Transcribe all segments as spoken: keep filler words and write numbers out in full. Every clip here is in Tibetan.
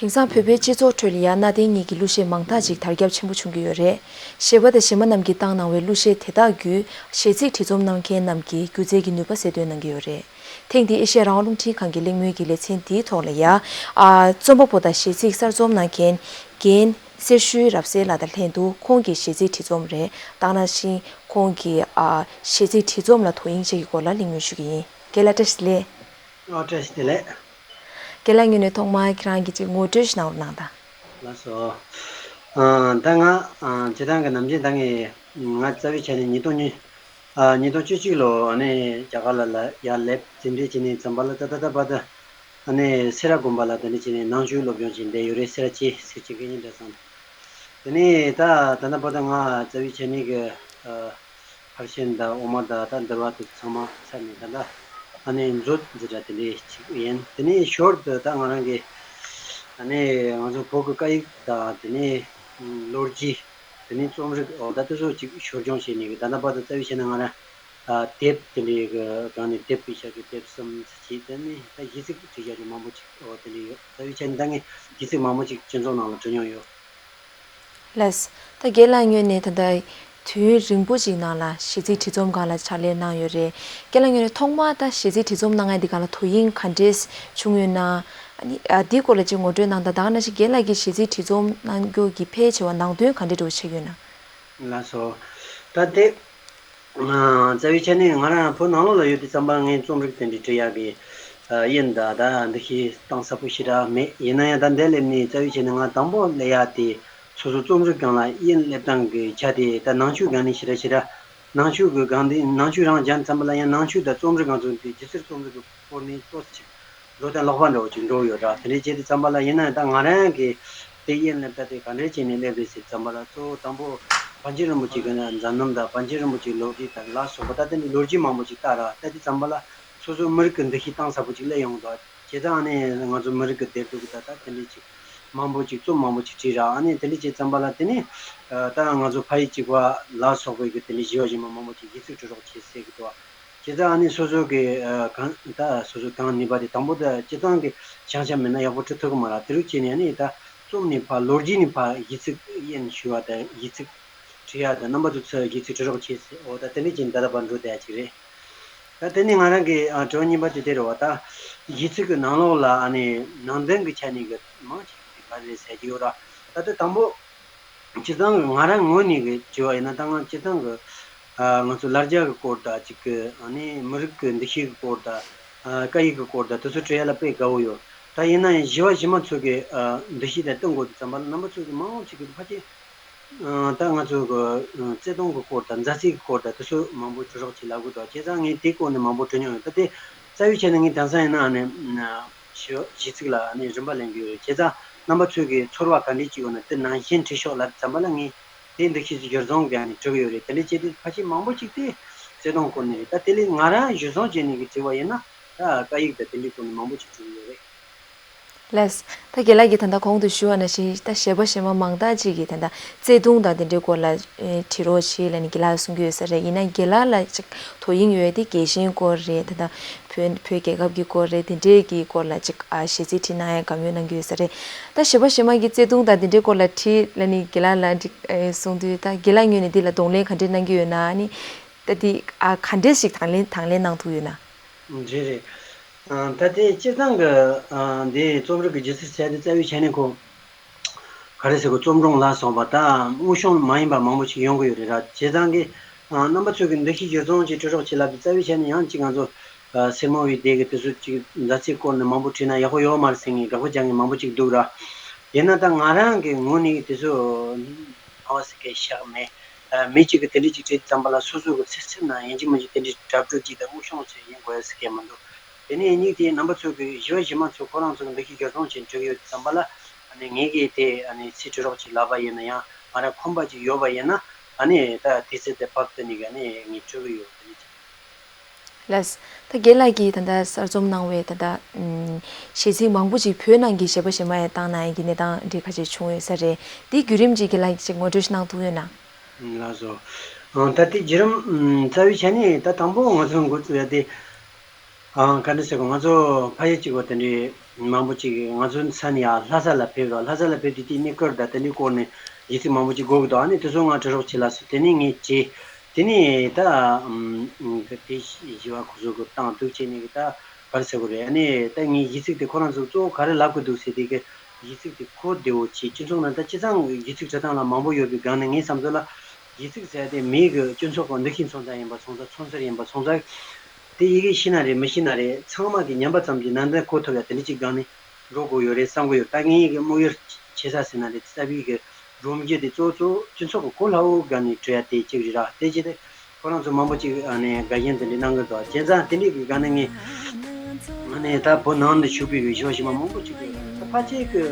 དེང་སང་བོད་པའི་སྤྱི་ཚོགས་ཁྲོད་ལ་ཡ་གནའ་དེང་གཉིས་ཀྱི་གླུ་གཞས་མང་དག་ཅིག་དར་ཁྱབ་ཆེན་པོ་བྱུང་གི་ཡོད་རེད། གཞས་པ་དང་གཞས་མ་རྣམས་ཀྱིས་བཏང་གནང་བའི་གླུ་གཞས་དེ་དག་བརྒྱུད་གཞས་ཚིག་བྲིས་རྩོམ་གནང་མཁན་རྣམས་ཀྱི་སྒྱུ་རྩལ་གྱི་ནུས་པ་གསལ་སྟོན་གནང་གི་ཡོད་རེད། ཐེངས་འདིའི་ཨེ་ཤེ་ཡ་རང་དབང་རླུང་འཕྲིན་ཁང་གི་གླེང་མོལ་གྱི་ལེ་ཚན་འདིའི་ཐོག་ལ་ཡ། ཨ། རྩོམ་པ་པོ་དང་གཞས་ཚིག་གསར་རྩོམ་གནང་མཁན་རྒན་སེར་ཤུལ་རབ་གསལ་ལགས་དང་ལྷན་དུ་ཁོང་གི་གཞས་ཚིག་བྲིས་རྩོམ་རེད། ད་ག་ནང་བཞིན་ཁོང་གི་ཨ། གཞས་ཚིག་བྲིས་རྩོམ་ལ་དོ་དབྱིངས་བཅས་ཀྱི་སྐོར་ལ་གླེང་མོལ་ཞུ་གི་ཡིན། རྒན་ལགས་བཀྲ་ཤིས་བདེ་ལེགས། ཨོ་བཀྲ་ཤིས་བདེ་ལེགས། རྒན་ལགས་ངོས་ནས་ཐོག་མར་ཁྱེད་རང་གི་ཅིག་ངོ་སྤྲོད་ཞིག་གནང་རོགས་གནང་དང་། ལགས་སོ། ཨ། ད་ང་ཨ། སྤྱིར་བཏང་གི་ནམ་རྒྱུན་ད་ངས་ང་རྩ་བའི་ཆ་ནས་ཉིས་སྟོང་ཉི་ཨ། ཉིས་སྟོང་བཅུ་གཅིག་ལོ་ཨ་ནི་རྒྱ་གར་ལ་ལ་ཡར་སླེབས་དེ་འདྲས་བྱས་ནས་ཙམ་པ་ལ་ད་ད་ད་བར་དུ་ཨ་ནི་སེ་ར་དགོན་པ་ལ་དེ་འདྲས་བྱས་ནས་ནང་ཆོས་སློབ་སྦྱོང་བྱས་བསྡད་ཡོད་རེད། སེ་ར་བྱེས་སེར་བྱེས་དགེ་བསྙེན་གྲྭ་ཚང་། དེ་ནས་ད་ད་ལྟ་བར་དུ་ང་རྩ་བའི་ཆ་ནས་གི་ཨ། ཕར་ཕྱིན་དང་འོག་མ་དང་ད་འདུལ་བ་དེ་ཚང་མ་ཚར་ནས་ད་ལྟ་ཨ་ནི་མཛོད་འཛིན་གྲྭ་དེ་འདྲའི་ཅིག་ཡིན། དེ་ནས་ཞོར་དུ་ད་ང་རང་གི་ཨ་ནི་ང་ཚོ་བོད་ཀྱི་སྐད་ཡིག་དང་དེ་ནས་ལོ་རྒྱུས། དེ་ནས་རྩོམ་རིག་འོ་ད་དེ་ཚོ་ཅིག་ཞོར་སྦྱོང་བྱས་ནས་གི་ད་ལྟ་བར་དུ་རྩ་བའི་ཆ་ནས་ང་རང་ཨ། དེབ་དེ་འདྲའི་གི་སྒང་ནས་དེབ་ཀྱི་ཆ་གི་དེབ་གསུམ་ཅིག་དེ་ནས་ད་གཞས་ཚིག་བྲིས་བཞག་རྒྱུ་མང་པོ་ཅིག་འོ་དེ་འདྲ་ཡོད། རྩ་བའི་ཆ་ནས་ད་ངས་གཞས་ཚིག་མང་པོ་ཅིག་སྤྱི་ཚོགས་ནང་ལ་བྲིས་མྱོང་ཡོད། ལགས། ད་རྒན་ལགས་ངོས་ནས་ད་ལྟ་དུས་ཡུན་རིང་པོ་ཅིག་ནང་ལ་གཞས་ཚིག་བྲིས་རྩོམ་སྒང་ལ་ཕྱག་ལས་གནང་ཡོད་རེད། རྒན་ལགས་ངོས་ནས་ཐོག་མར་ད་གཞས་ཚིག་བྲིས་རྩོམ་གནང་མཁན་འདི་སྒང་ལ་དོ་དབྱིངས་ག་འདྲས་བྱུང་ཡོད་ན། ཨ་ནི་ཨ། འདིའི་སྐོར་ལ་ཅིག་ངོ་སྤྲོད་གནང་དང་། ད་ག་ནང་བཞིན་རྒན་ལགས་ཀྱིས་གཞས་ཚིག་བྲིས་རྩོམ་གནང་རྒྱུ་གི་ཕལ་ཆེ་བ་ནང་དོན་ག་འདྲས་འདྲ་བོ་ཆགས་ཡོད་ན། ལགས་སོ། ད་དེ། ཨ། རྩ་བའི་ཆ་ནས་ང་རང་བོད་ནང་ལོགས་ལ་ཡོད་དུས་ཙམ་པ་ངས་རྩོམ་རིག་དེ་འདྲའི་འབྲི་ཡག་གི་ཨ། དབྱིངས་དང་ད་འདུ་ཤེས་བཏང་ས་པོ་ཞེ་དྲག་མེད། ཡིན་ན་ཡང་ད་འདིར་སླེབས་ནས་རྩ་བའི་ཆ་ནས་ང་དང་པོ་སླེབས་ཡག་དེ་སོ་སོ་རྩོམ་རིག་སྒང་ལ་དབྱིངས་སླེབས་སྟངས་ཀྱི་ཆ་དེ་ད་ནང་ཆོས་སྒང་ནས་ཞེ་དྲག་ཞེ་དྲག་ནང་ཆོས་ཀྱི་སྒང་དེ་ནང་ཆོས་རང་སྦྱངས་ཙམ་པ་ལ་ཡང་ནང་ཆོས་དང་རྩོམ་རིག་སྒང་ཚོ་དེ་སྒྱུ་རྩལ་རྩོམ་རིག་གི་སྐོར་ནས་ཏོག་ཙམ་ཅིག་འགྲོ་སྟངས་ལོག་པ་འདྲ་བོ་ཅིག་འགྲོ་ཡོད་ར། དེ་འདྲའི་བྱས་དུས་ཙམ་པ་ལ་ཡིན་ན་ཡང་ད་ང་རང་གི་དེ་དབྱིངས་སླེབས་ད་དེ་ག་འདྲས་བྱས་ནས་སླེབས་རེད་ཟེར་ཙམ་པ་ལ་གཙོ་བོ་དང་པོ་པཎ་ཆེན་རིན་པོ་ཆེ་གི་མཛད་རྣམ་དང་པཎ་ཆེན་རིན་པོ་ཆེའི་ལོ་རྒྱུས་དང་ལ་སོགས་པ་ད་དེ་འདྲའི་ལོ་རྒྱུས་མང་པོ་ཅིག་ལྟ་ར། ལྟ་དུས་ཙམ་པ་ལ་སོ་སོའི་མི་རིགས་ཀྱི་འདུ་ཤེས་གཏིང་ཟབ་པོ་ཅིག་སླེབས་ཡོང་གི་འདུག་བྱས་ཙང་ཨ་ནི་ང་ཚོ་མི་རིགས་ཀྱི་བདེ་སྡུག་གི་ད་ད་དེ་འདྲས་ཅིག་མང་པོ་ཅིག་རྩོམ་མང་པོ་ཅིག་བྲིས་ར། ཨ་ནི་དེ་འདྲས་བྱས་ཙམ་པ་ལ་དེ་ནས་ད་ང་ཚོ་ཕ་ཡུལ་གཅིག་པ་ལ་སོགས་པའི་གི་དེ་འདྲའི་གཞས་པ་གཞས་མ་མང་པོ་ཅིག་གཞས་ཚིག་འབྲི་རོགས་བྱེད་ཟེར་གི་འདུག་བྱས་ཙང་ཨ་ནི་སོ་སོ་གི་ཨ། གང་ད་སོ་སོ་གང་ནུས་པ་དེ་དང་པོ་ད་སྤྱིར་བཏང་གི་བྱང་ཆ་མེད་ན་ཡག་པོ་འབྲི་ཐུབ་ཀྱི་མ་རེད། དེ་རུ་བྱས་ནས་ཨ་ནི་ད་རྩོམ་ནས་ཕར་ལོ་རྒྱུས་ནས་ཕར་གཞས་ཚིག་དབྱིངས་ཞུ་བ་དང་གཞས་ཚིག་བྲི་ཡ་དང་རྣམ་པ་ཚོ་ཚོས་གཞས་ཚིག་འབྲི་རོགས་བྱེད་ཟེར། འོ་ད་དེ་འདྲ་བྱས་ནས་ད་ལྟ་བར་འགྲོ་བསྡད་ཡ་ཅིག་རེད། ད་དེ་ནི་ང་རང་གི་ཨ། དྲི་བ་གཉིས་པ་དེ་དེ་རེད་བ། ད་གཞས་ཚིག་གི་ནང་ལོགས་ལ་ཨ་ནི་ནང་དོན་གྱི་ཆ་ནས་གི་མང་ཆེ་གི་ག་རེ་ཟེར་གྱི་ཡོད་ར། ད་ལྟ་དང་པོ། སྤྱིར་བཏང་གི་ང་རང་ངོས་ནས་གི་བྱས་པ་ཡིན་ན་ད་ང་སྤྱིར་བཏང་གི་ཨ། ང་ཚོ་ལ་རྒྱ་གི་སྐོར་དང་གཅིག་གི་ཨ་ནི་མི་རིགས་ཀྱི་འདུ་ཤེས་ཀྱི་སྐོར་དང་ཨ། སྐད་ཡིག་གི་སྐོར་དང་དེ་ཚོ་འབྲི་ཡ་ལ་དཔེ་དགའ་བོ་ཡོད། ད་ཡིན་ན་ཡང་གཞས་པ་གཞས་མ་ཚོ་གི་ཨ། འདུ་ཤེས་དང་བསྟུན་དགོས་དུས་ཙམ་པ་ལ་རྣམ་པ་ཚོ་གི་མང་ཆེ་གི་ཕལ་ཆེར་ཨ། ད་ང་ཚོ་གི་ཨ། བརྩེ་དུང་གི་སྐོར་དང་མཛའ་བརྩེ་གི་སྐོར་དང་དེ་ཚོ་མང་པོ་འབྲི་རོགས་བྱེད་ལབ་གི་འདུག་བྱས་ཙང་ངས་དེའི་སྐོར་ནས་མང་པོ་འབྲི་མྱོང་ཡོད། ད་དེ་རྩ་བའི་ཆ་ནས་ངས་དེང་སང་ཡིན་ན་ཨ་ནི། གཞས་གཞས་ཚིག་ལ་ཨ་ནི་རིན་པ་ལེན་གྱི་ཡོད་རེད། བྱས་ཙང་རྣམ་པ་ཚོས་ཀྱི་ཚོར་བ་ག་འདྲས་ཅིག་ཡོད་ན་དེ་ནང་བཞིན་བྲིས་ཤོག་ལབ་ཙམ་པ་ལ་ངས་དེ་འདུ་ཤེས་ཀྱི་འགྱུར་ཚོང་གི་ཨ་ནི་འབྲི་གི་ཡོད་རེད། དེ་འདྲས་བྱས་ཏེ་ཕལ་ཆེར་མང་པོ་ཅིག་དེ་བརྩེ་དུང་སྐོར་ནས་རེད། ད་དེ་ལས་ང་རང་གཞིར་བཟུང་བྱས་ནས་ཀྱི་བྲིས་པ་ཡིན་ན་ད་སྐད་ཡིག་དང་དེ་འདྲའི་སྐོར་ནས་མང་པོ་ཅིག་བྲིས་གི་ཡོད་རེད། ལགས། ད་རྒན་ལགས་ཀྱིས་ད་ལྟ་གོང་དུ་ཞུས་པ་ནང་བཞིན་ད་གཞས་པ་གཞས་མ་མང་དག་ཅིག་གིས་ད་ལྟ་བརྩེ་དུང་དང་དེ་འདྲའི་སྐོར་ལ་ཨེ་བྲིས་རོགས་བྱེད་ལབ་ནས་རྒན་ལགས་གསུང་གི་ཡོད་ས་རེད། ཡིན་ན་རྒན་ལགས་ལ་ཅིག་དོ་དབྱིངས་ཡོད་དེ་རྒྱལ་ཞེན་སྐོར་རེད། ད་ལྟ་བོད་བོད་རྒྱལ་ཁབ་ཀྱི་སྐོར་རེད། དེ་འདྲའི་གི་སྐོར་ལ་ཅིག་ཨ་གཞས་ཚིག་བྲིས་གནང་ཡ་དགའ་མོས་གནང་གི་ཡོད་ས་རེད། ད་གཞས་པ་གཞས་མ་གིས་བརྩེ་དུང་དང་དེ་འདྲའི་སྐོར་ལ་བྲིས་ལབ་ནས་རྒན་ལགས་ལ་འདི་ཨེ་གསུང་དུས་ད་རྒན་ལགས་ངོས་ནས་འདི་ལ་གདོང་ལེན་ག་འདྲས་གནང་གི་ཡོད་ན། ཨ་ནི་ད་འདི་ཨ་ག་འདྲས་ཞིག་དང་ལེན་དང་ལེན་གནང་ཐུབ་ཡོད་ན། རེད་རེད། ཨ། ད་དེ་སྤྱིར་བཏང་གི་ཨ། འདི་རྩོམ་རིག་གི་སྒྱུ་རྩལ་ཟེར་དེ་རྩ་བའི་ཆ་ནས་ཁོ་ག་རེ་ཟེར་གོ་རྩོམ་སྒྲུང་ལ་སོགས་པ་ད་དངོས་བྱུང་མ་ཡིན་པ་མང་པོ་ཞིག་ཡོང་གི་ཡོད་རེད་ར། བྱས་ཙང་གི་ཨ། རྣམ་པ་ཚོས་ཀྱི་འདུ་ཤེས་འགྱུར་ཚོང་ཅིག་སྤྲོད་རོགས་བྱེད་ལབ་དེ་རྩ་བའི་ཆ་ནས་ཡང་གཅིག་ང་ཚོ་ཨ། སེར་མོ་བའི་སྡེ་གི་དེ་ཚོ་ཅིག་མཛའ་བརྩེའི་སྐོར་ནས་མང་པོ་བྲིས་ན་ཡག་པོ་ཡོད་མ་རེད་ཟེར་ངས་དགག་པ་རྒྱག་མཁན་མང་པོ་ཅིག་འདུག་ར། ཡིན་ན་ད་ང་རང་གི་ངོས་ནས་དེ་ཚོ་སྣང་བ་ཟེར་མཁན་ཞིག་མེད། ཨ། མི་གཅིག་གིས་དེ་འདྲ་ཅིག་བྲིས་ཙམ་པ་ལ་སོ་སོ་གི་ཚིག་ཚིག་ན་ཡིན་གཅིག་མིན་གཅིག་དེ་འདྲའི་གྲ་སྒྲིག་ཅིག་དང་དངོས་བྱུང་ཚོས་ཡིན་དགོས་ཟེར་མཁན་མི་འདུག་དེ་ནས་སྙིང་དེའི་རྣམ་པ་ཚོ་གི་གཞས་པ་གཞས་མ་ཚོ་ཁོ་རང་ཚོ་གི་འདུ་ཤེས་འགྱུར་ཚོང་བྱེད་འགྲིག་ཡོད་ཙམ་པ་ལ་ཨ་ནི་ངེད་ཀྱིས་དེ་ཨ་ནི་ཚིག་འབྲི་རོགས་ཅིག་ལབ་པ་ཡིན་ན་ཡང་ང་རང་ཁོམ་པ་ཅིག་ཡོད་པ་ཡིན་ན་ཨ་ནི་ད་དུས་ཚོད་དེ་བབ་དེ་ནས་ཨ་ནི་ངས་འབྲི་གི་ཡོད་དེ་འདྲ་ཅིག་ལགས། ད་རྒན་ལགས་ཀྱིས་ད་ལྟ་གསར་རྩོམ་གནང་བའི་ད་ལྟ་ཨམ། གཞས་ཚིག་མང་པོ་ཅིག་བོད་ནང་གི་གཞས་པ་གཞས་མ་ཡང་བཏང་གནང་ཡས་ཀྱི་གནས་སྟངས་འདྲ་ཁ་ཤས་བྱུང་ཡོད་ས་རེད། དེའི་བརྒྱུད་རིམ་ཅིག་རྒན་ལགས་ཀྱིས་ངོ་སྤྲོད་ཞིག་གནང་ཐུབ་ཡོད་ན། ལགས་སོ། ཨང་། ད་ལྟའི་བརྒྱུད་རིམ་ཨམ། རྩ་བའི་ཆ་ནས་ད་དང་པོ་ང་ཚོ་འགོ་བཙུགས་ཡ་དེ་ ཨང་། ག་འདྲ་ཟེར་གོ། ང་ཚོ་ཕ་ཡུལ་གཅིག་གོ་དེ་འདྲའི་མང་པོ་ཅིག་ང་ཚོ་ས་ནས་ཡར་ལྷ་ས་ལ་ཕེབས་རོགས། ལྷ་ས་ལ་ཕེབས་དུས་དེ་གནས་སྐོར་དང་དེ་འདྲའི་སྐོར་ནས་ཡིག་ཚིག་མང་པོ་ཅིག་དགོས་ཀྱི་འདུག་ཨ་ནི་དེ་ཚོ་ང་འབྲི་རོགས་བྱེད་ལ་སོ། དེ་ནས་ངས་བྱས། དེ་ནས་ད་ཨམ་ཨམ་དེ་བཞི་བ་ཁོ་ཚོ་གི་བཏང་འདུག་བྱས་ནས་གི་ད་ག་རེ་ཟེར་གོ་རེད། ཨ་ནི་ད་ངས་ཡིག་ཚིག་དེ་ཁོ་རང་ཚོ་གཙོ་བོ་ག་རེ་ལབ་ཀྱི་འདུག་ཟེར་དེ་གི་ཡིག་ཚིག་དེ་གོ་བདེ་བོ་བྱས། སྤྱི་ཚོགས་ནང་ད་སྤྱི་བཏང་ཡིག་ཚིག་འབྲི་སྟངས་ལ་མང་པོ་ཡོད་པའི་སྒང་ནས་ངའི་བསམ་ཚུལ་ལ་ཡིག་ཚིག་ཟེར་དེ་མིའི་གི་སྤྱི་ཚོགས་ཀྱི་འདུ་ཤེས་མཚོན་ས་ཡིན་པ་སོང་ཙང་། མཚོན་གསར་ཡིན་པ་སོང་ཙང་། དེ་ཡི་གེ་ཤེས་ན་རེད་མི་ཤེས་ན་རེད། ཚང་མ་གི་ཉན་པ་ཙམ་གྱིས་ནན་ཏན་གོ་ཐུབ་ཡ་དེ་འདྲ་ཅིག་སྒང་ནས་འགྲོ་དགོས་ཡོད་རེད་བསམ་གི་ཡོད། ད་ངའི་གི་དམིགས་ཡུལ་ཆེ་ས་ཟེར་ན་རེད། རྩ་བའི་གི་སྒྲོམ་གཞི་དེ་གཙོ་བོ་གཙོ་བོ་སྤྱི་ཚོགས་ཀྱི་གོ་སླ་བོ་སྒང་ནས་འབྲི་ཡ་དེ་གཅིག་རེད་ར། དེ་བྱས་ཏེ་ཁོ་རང་ཚོ་མང་པོ་ཅིག་ཨ་ནི་དགའ་ཞེན་དེ་འདྲ་གནང་གི་འདུག་བྱས་ཙང་དེ་འདྲའི་གི་སྒང་ནས་ངས་ཨ་ནི་ད་བོད་ནང་དུ་བཞུགས་པའི་གི་ཞོ་ཞི་མ་མང་པོ་ཅིག་གི་ད་ཕལ་ཆེར་གི་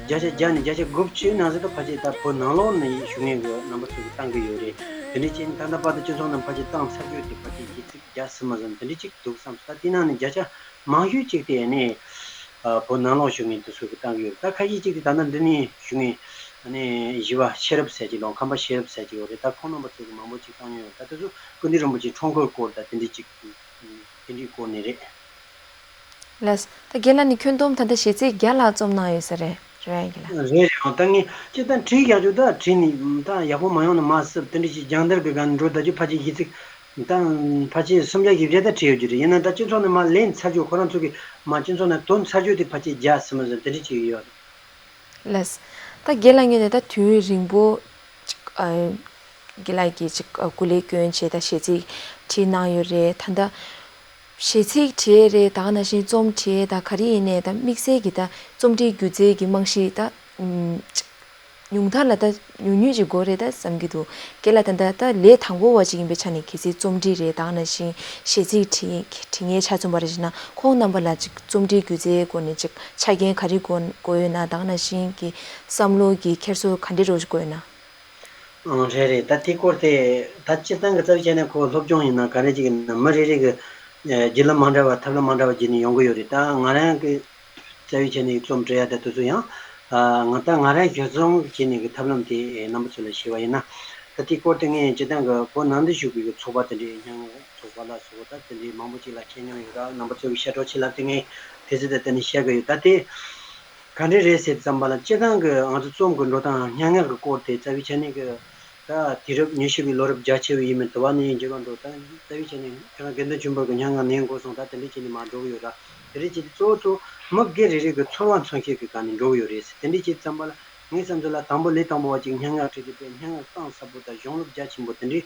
བརྒྱ་ཆ་བརྒྱ་ནས་བརྒྱ་ཆ་དགུ་བཅུའི་ནང་ཟེར་ད་ཕལ་ཆེར་ད་བོད་ནང་ལོགས་ནས་བཞུགས་མཁན་གི་རྣམ་པ་ཚོ་གི་བཏང་གི་ཡོད་རེད། དེ་འདྲ་བྱས་ནས་ད་ལྟ་བར་དུ་སྤྱི་ཚོགས་ནང་ཕལ་ཆེར་བཏང་ཚར་རྒྱུ་དེ་ཕལ་ཆེར་ཡིག་ཚིག་བརྒྱ་ཟིན་མ་ཟིན་དེ་འདྲ་ཅིག་འདུག་བསམ་སོང་། ད་དེ་ནང་ནས་བརྒྱ་ཆ་མང་ཤོས་ཅིག་དེ་ནས་ཨ་བོད་ནང་ལོགས་བཞུགས་མཁན་དེ་ཚོ་གི་བཏང་གི་ཡོད། ད་ཁ་ཤས་ཅིག་དེ་ད་ལྟ་འདི་ནས་བཞུགས་མཁན་ཨ་ནི་ཞི་བ་ཤེས་རབ་ཟེར་གྱི་ལོང་ཁམས་པ་ཤེས་རབ་ཟེར་གྱི་ཡོད་རེད། ད་ཁོང་རྣམ་པ་ཚོ་གི་མང་པོ་ཅིག་བཏང་མྱོང་ཡོད། ད་དེ་ཚོ་ཀུན་མཁྱེན་རིན་པོ་ཆེའི་འཁྲུངས་སྐར་སྐོར་ད་དེ་འདྲའི་ཅིག་དེ་འདྲའི་སྐོར་ནས་རེད། ལགས། ད་རྒན་ལགས་ནས་ཁྱོན་བསྡོམས་ད་ལྟ་གཞས་ཚིག་བརྒྱ་ལྷག་རྩོམ་གནང་ཡོད་ས་རེད། རེད་བ་རྒན་ལགས། རེད་རེད། ད་ངས་སྤྱིར་བཏང་བྲིས་ཡག་རྒྱུ་ད་བྲིས་ནས་ད་ཡག་པོ་མ་ཡོང་ན་མ་སྲིད། དེ་འདྲ་ཞིག་སྦྱང་བརྡར་གི་སྒང་ནས་འགྲོ་ད་རྒྱུ་ཕལ་ཆེར་གཞས་ཚིག་ད་ཕལ་ཆེར་སུམ་བརྒྱ་བཞི་བརྒྱ་ད་བྲིས་ཡོད་རྒྱུ་རེད། ཡིན་ན་ད་སྤྱི་ཚོགས་ནས་མར་ལེན་ཚར་རྒྱུ་ཁོ་རང་ཚོ་གི་མར་སྤྱི་ཚོགས་ནང་ཐོན་ཚར་རྒྱུ་དེ་ཕལ་ཆེར་བརྒྱ་ཟིན་མ་ཟིན་དེ་འདྲ་ཅིག་ཡོད། ལགས། ད་རྒན་ལགས་ངོས་ནས་ད་དུས་ཡུན་རིང་པོ་ཅིག་ཨ་རྒན་ལགས་ཀྱིས་ཅིག་ཨ་སྐུ་ལས་བསྐྱོན་བྱས་ད་གཞས་ཚིག་བྲིས་གནང་ཡོད་རེད། ད་ད་གཞས་ཚིག་བྲིས་རེད། ད་ག་ནང་བཞིན་རྩོམ་བྲིས་ད་ག་རེ་ཡིན་ནའི་ད་དམིགས་བསལ་གྱི་ད་རྩོམ་འབྲིའི་སྒྱུ་རྩལ་གྱི་རྨང་གཞི་ད་ཨུམ་ཅིག་ཉུང་མཐའ་ལ་ད་ཉུང་ཉུང་ཅིག་དགོས་རེད་ད་བསམ་གྱི་འདུག་རྒན་ལགས་ད་ད་ད་ལས་དང་པོ་བ་ཅིག་ཡིན་པའི་ཆ་ནས་གལ་སྲིད་རྩོམ་འབྲི་རེད། ད་ག་ནང་བཞིན་གཞས་ཚིག་བྲིས་བྲིས་མཁན་ཆ་མཚོན་པ་རེད་བྱས་ན་ཁོང་རྣམ་པ་ལ་ཅིག་རྩོམ་འབྲིའི་སྒྱུ་རྩལ་སྐོར་ནས་ཅིག་ཆ་རྐྱེན་ག་རེ་དགོས་དགོས་ཡོད་ན། ད་ག་ནང་བཞིན་གྱི་བསམ་བློ་གི་འཁྱེར་སོ་ག་འདྲ་རོ་ཞིག་དགོས་ཡོད་ན། ཨང་། རེད་རེད། ད་དེ་སྐོར་དེ་ད་སྤྱིར་བཏང་གི་རྩ་བའི་ཆ་ནས་ཁོ་སློབ་སྦྱོང་ཡིན་ན་ག་རེ་ཅིག་ཡིན་ན་མི་རེ་རེ་གི་ཨེ་བརྒྱུད་ལམ་མ་འདྲ་བ་ཐབས་ལམ་མ་འདྲ་བ་བརྒྱུད་ནས་ཡོང་གི་ཡོད་རེད། ད་ང་རང་གི་རྩ་བའི་ཆ་ནས་རྩོམ་འབྲི་ཡ་དེ་དེ་ཚོ་ཡང་ཨ་ང་ད་ང་རང་གཞས་རྩོམ་བྱས་ནས་གི་ཐབས་ལམ་དེ་ཨེ་རྣམ་པ་ཚོ་ལ་ཞུས་པ་ཡིན་ན། ད་དེ་སྐོར་དེ་ངས་སྤྱིར་བཏང་གི་བོད་ནང་དུ་བཞུགས་པའི་གི་ཚོགས་པ་དེ་འདྲའི་སྙན་ངག་ཚོགས་པ་ལ་སོགས་ད་དེ་འདྲའི་མང་པོ་ཅིག་ལ་མཁྱེན་མྱོང་ཡོད་ར། རྣམ་པ་ཚོ་གི་ཤ་གྲོགས་ཆེ་ལབ་དེ་ངས་དེ་ཚོ་ད་དེ་ནས་བཤད་གི་ཡོད། ད་དེ་ག་འདྲ་རེད་ཟེར་ཙམ་པ་ལ་སྤྱིར་བཏང་གི་ང་ཚོ་རྩོམ་གི་འགྲོ་སྟངས་སྙན་ངག་གི་སྐོར་དེ་རྩ་བའི་ཆ་ནས་གི་ད་དུས་རབས་ཉི་ཤུ་པའི་ལོ་རབས་རྒྱ་ཆེ་བའི་ཡིན་མིན་དུ་བ་ནས་ཡིན་གྱི་བ་འགྲོ། ད་རྩ་བའི་ཆ་ནས་ཁྱེད་རང་དགེ་འདུན་ཆོས་འཕེལ་གི་སྙན་ངག་ནས་འགོ་བཟུང་ད་དེ་འདྲའི་བྱས་ནས་མར་འགྲོ་གི་ཡོད་ར། དེ་འདྲའི་བྱས་ཏེ་གཙོ་བོ་གཙོ་བོ་མི་སྒེར་རེ་རེ་གི་ཚོར་བ་མཚོན་བྱེད་ཀྱི་སྒང་ནས་འགྲོ་གི་ཡོད་རེད་ཟེར། དེ་འདྲའི་བྱས་ཙམ་པ་ལ་ངའི་བསམ་ཚུལ་ལ་དང་པོ་ལས་དང་པོ་བ་ཅིག་སྙན་ངག་བྲིས་ཏེ་དཔེ་སྙན་ངག་གཏིང་ཟབ་པོ་དང་གཞུང་ལུགས་རྒྱ་ཆེན་པོ་དེ་འདྲའི་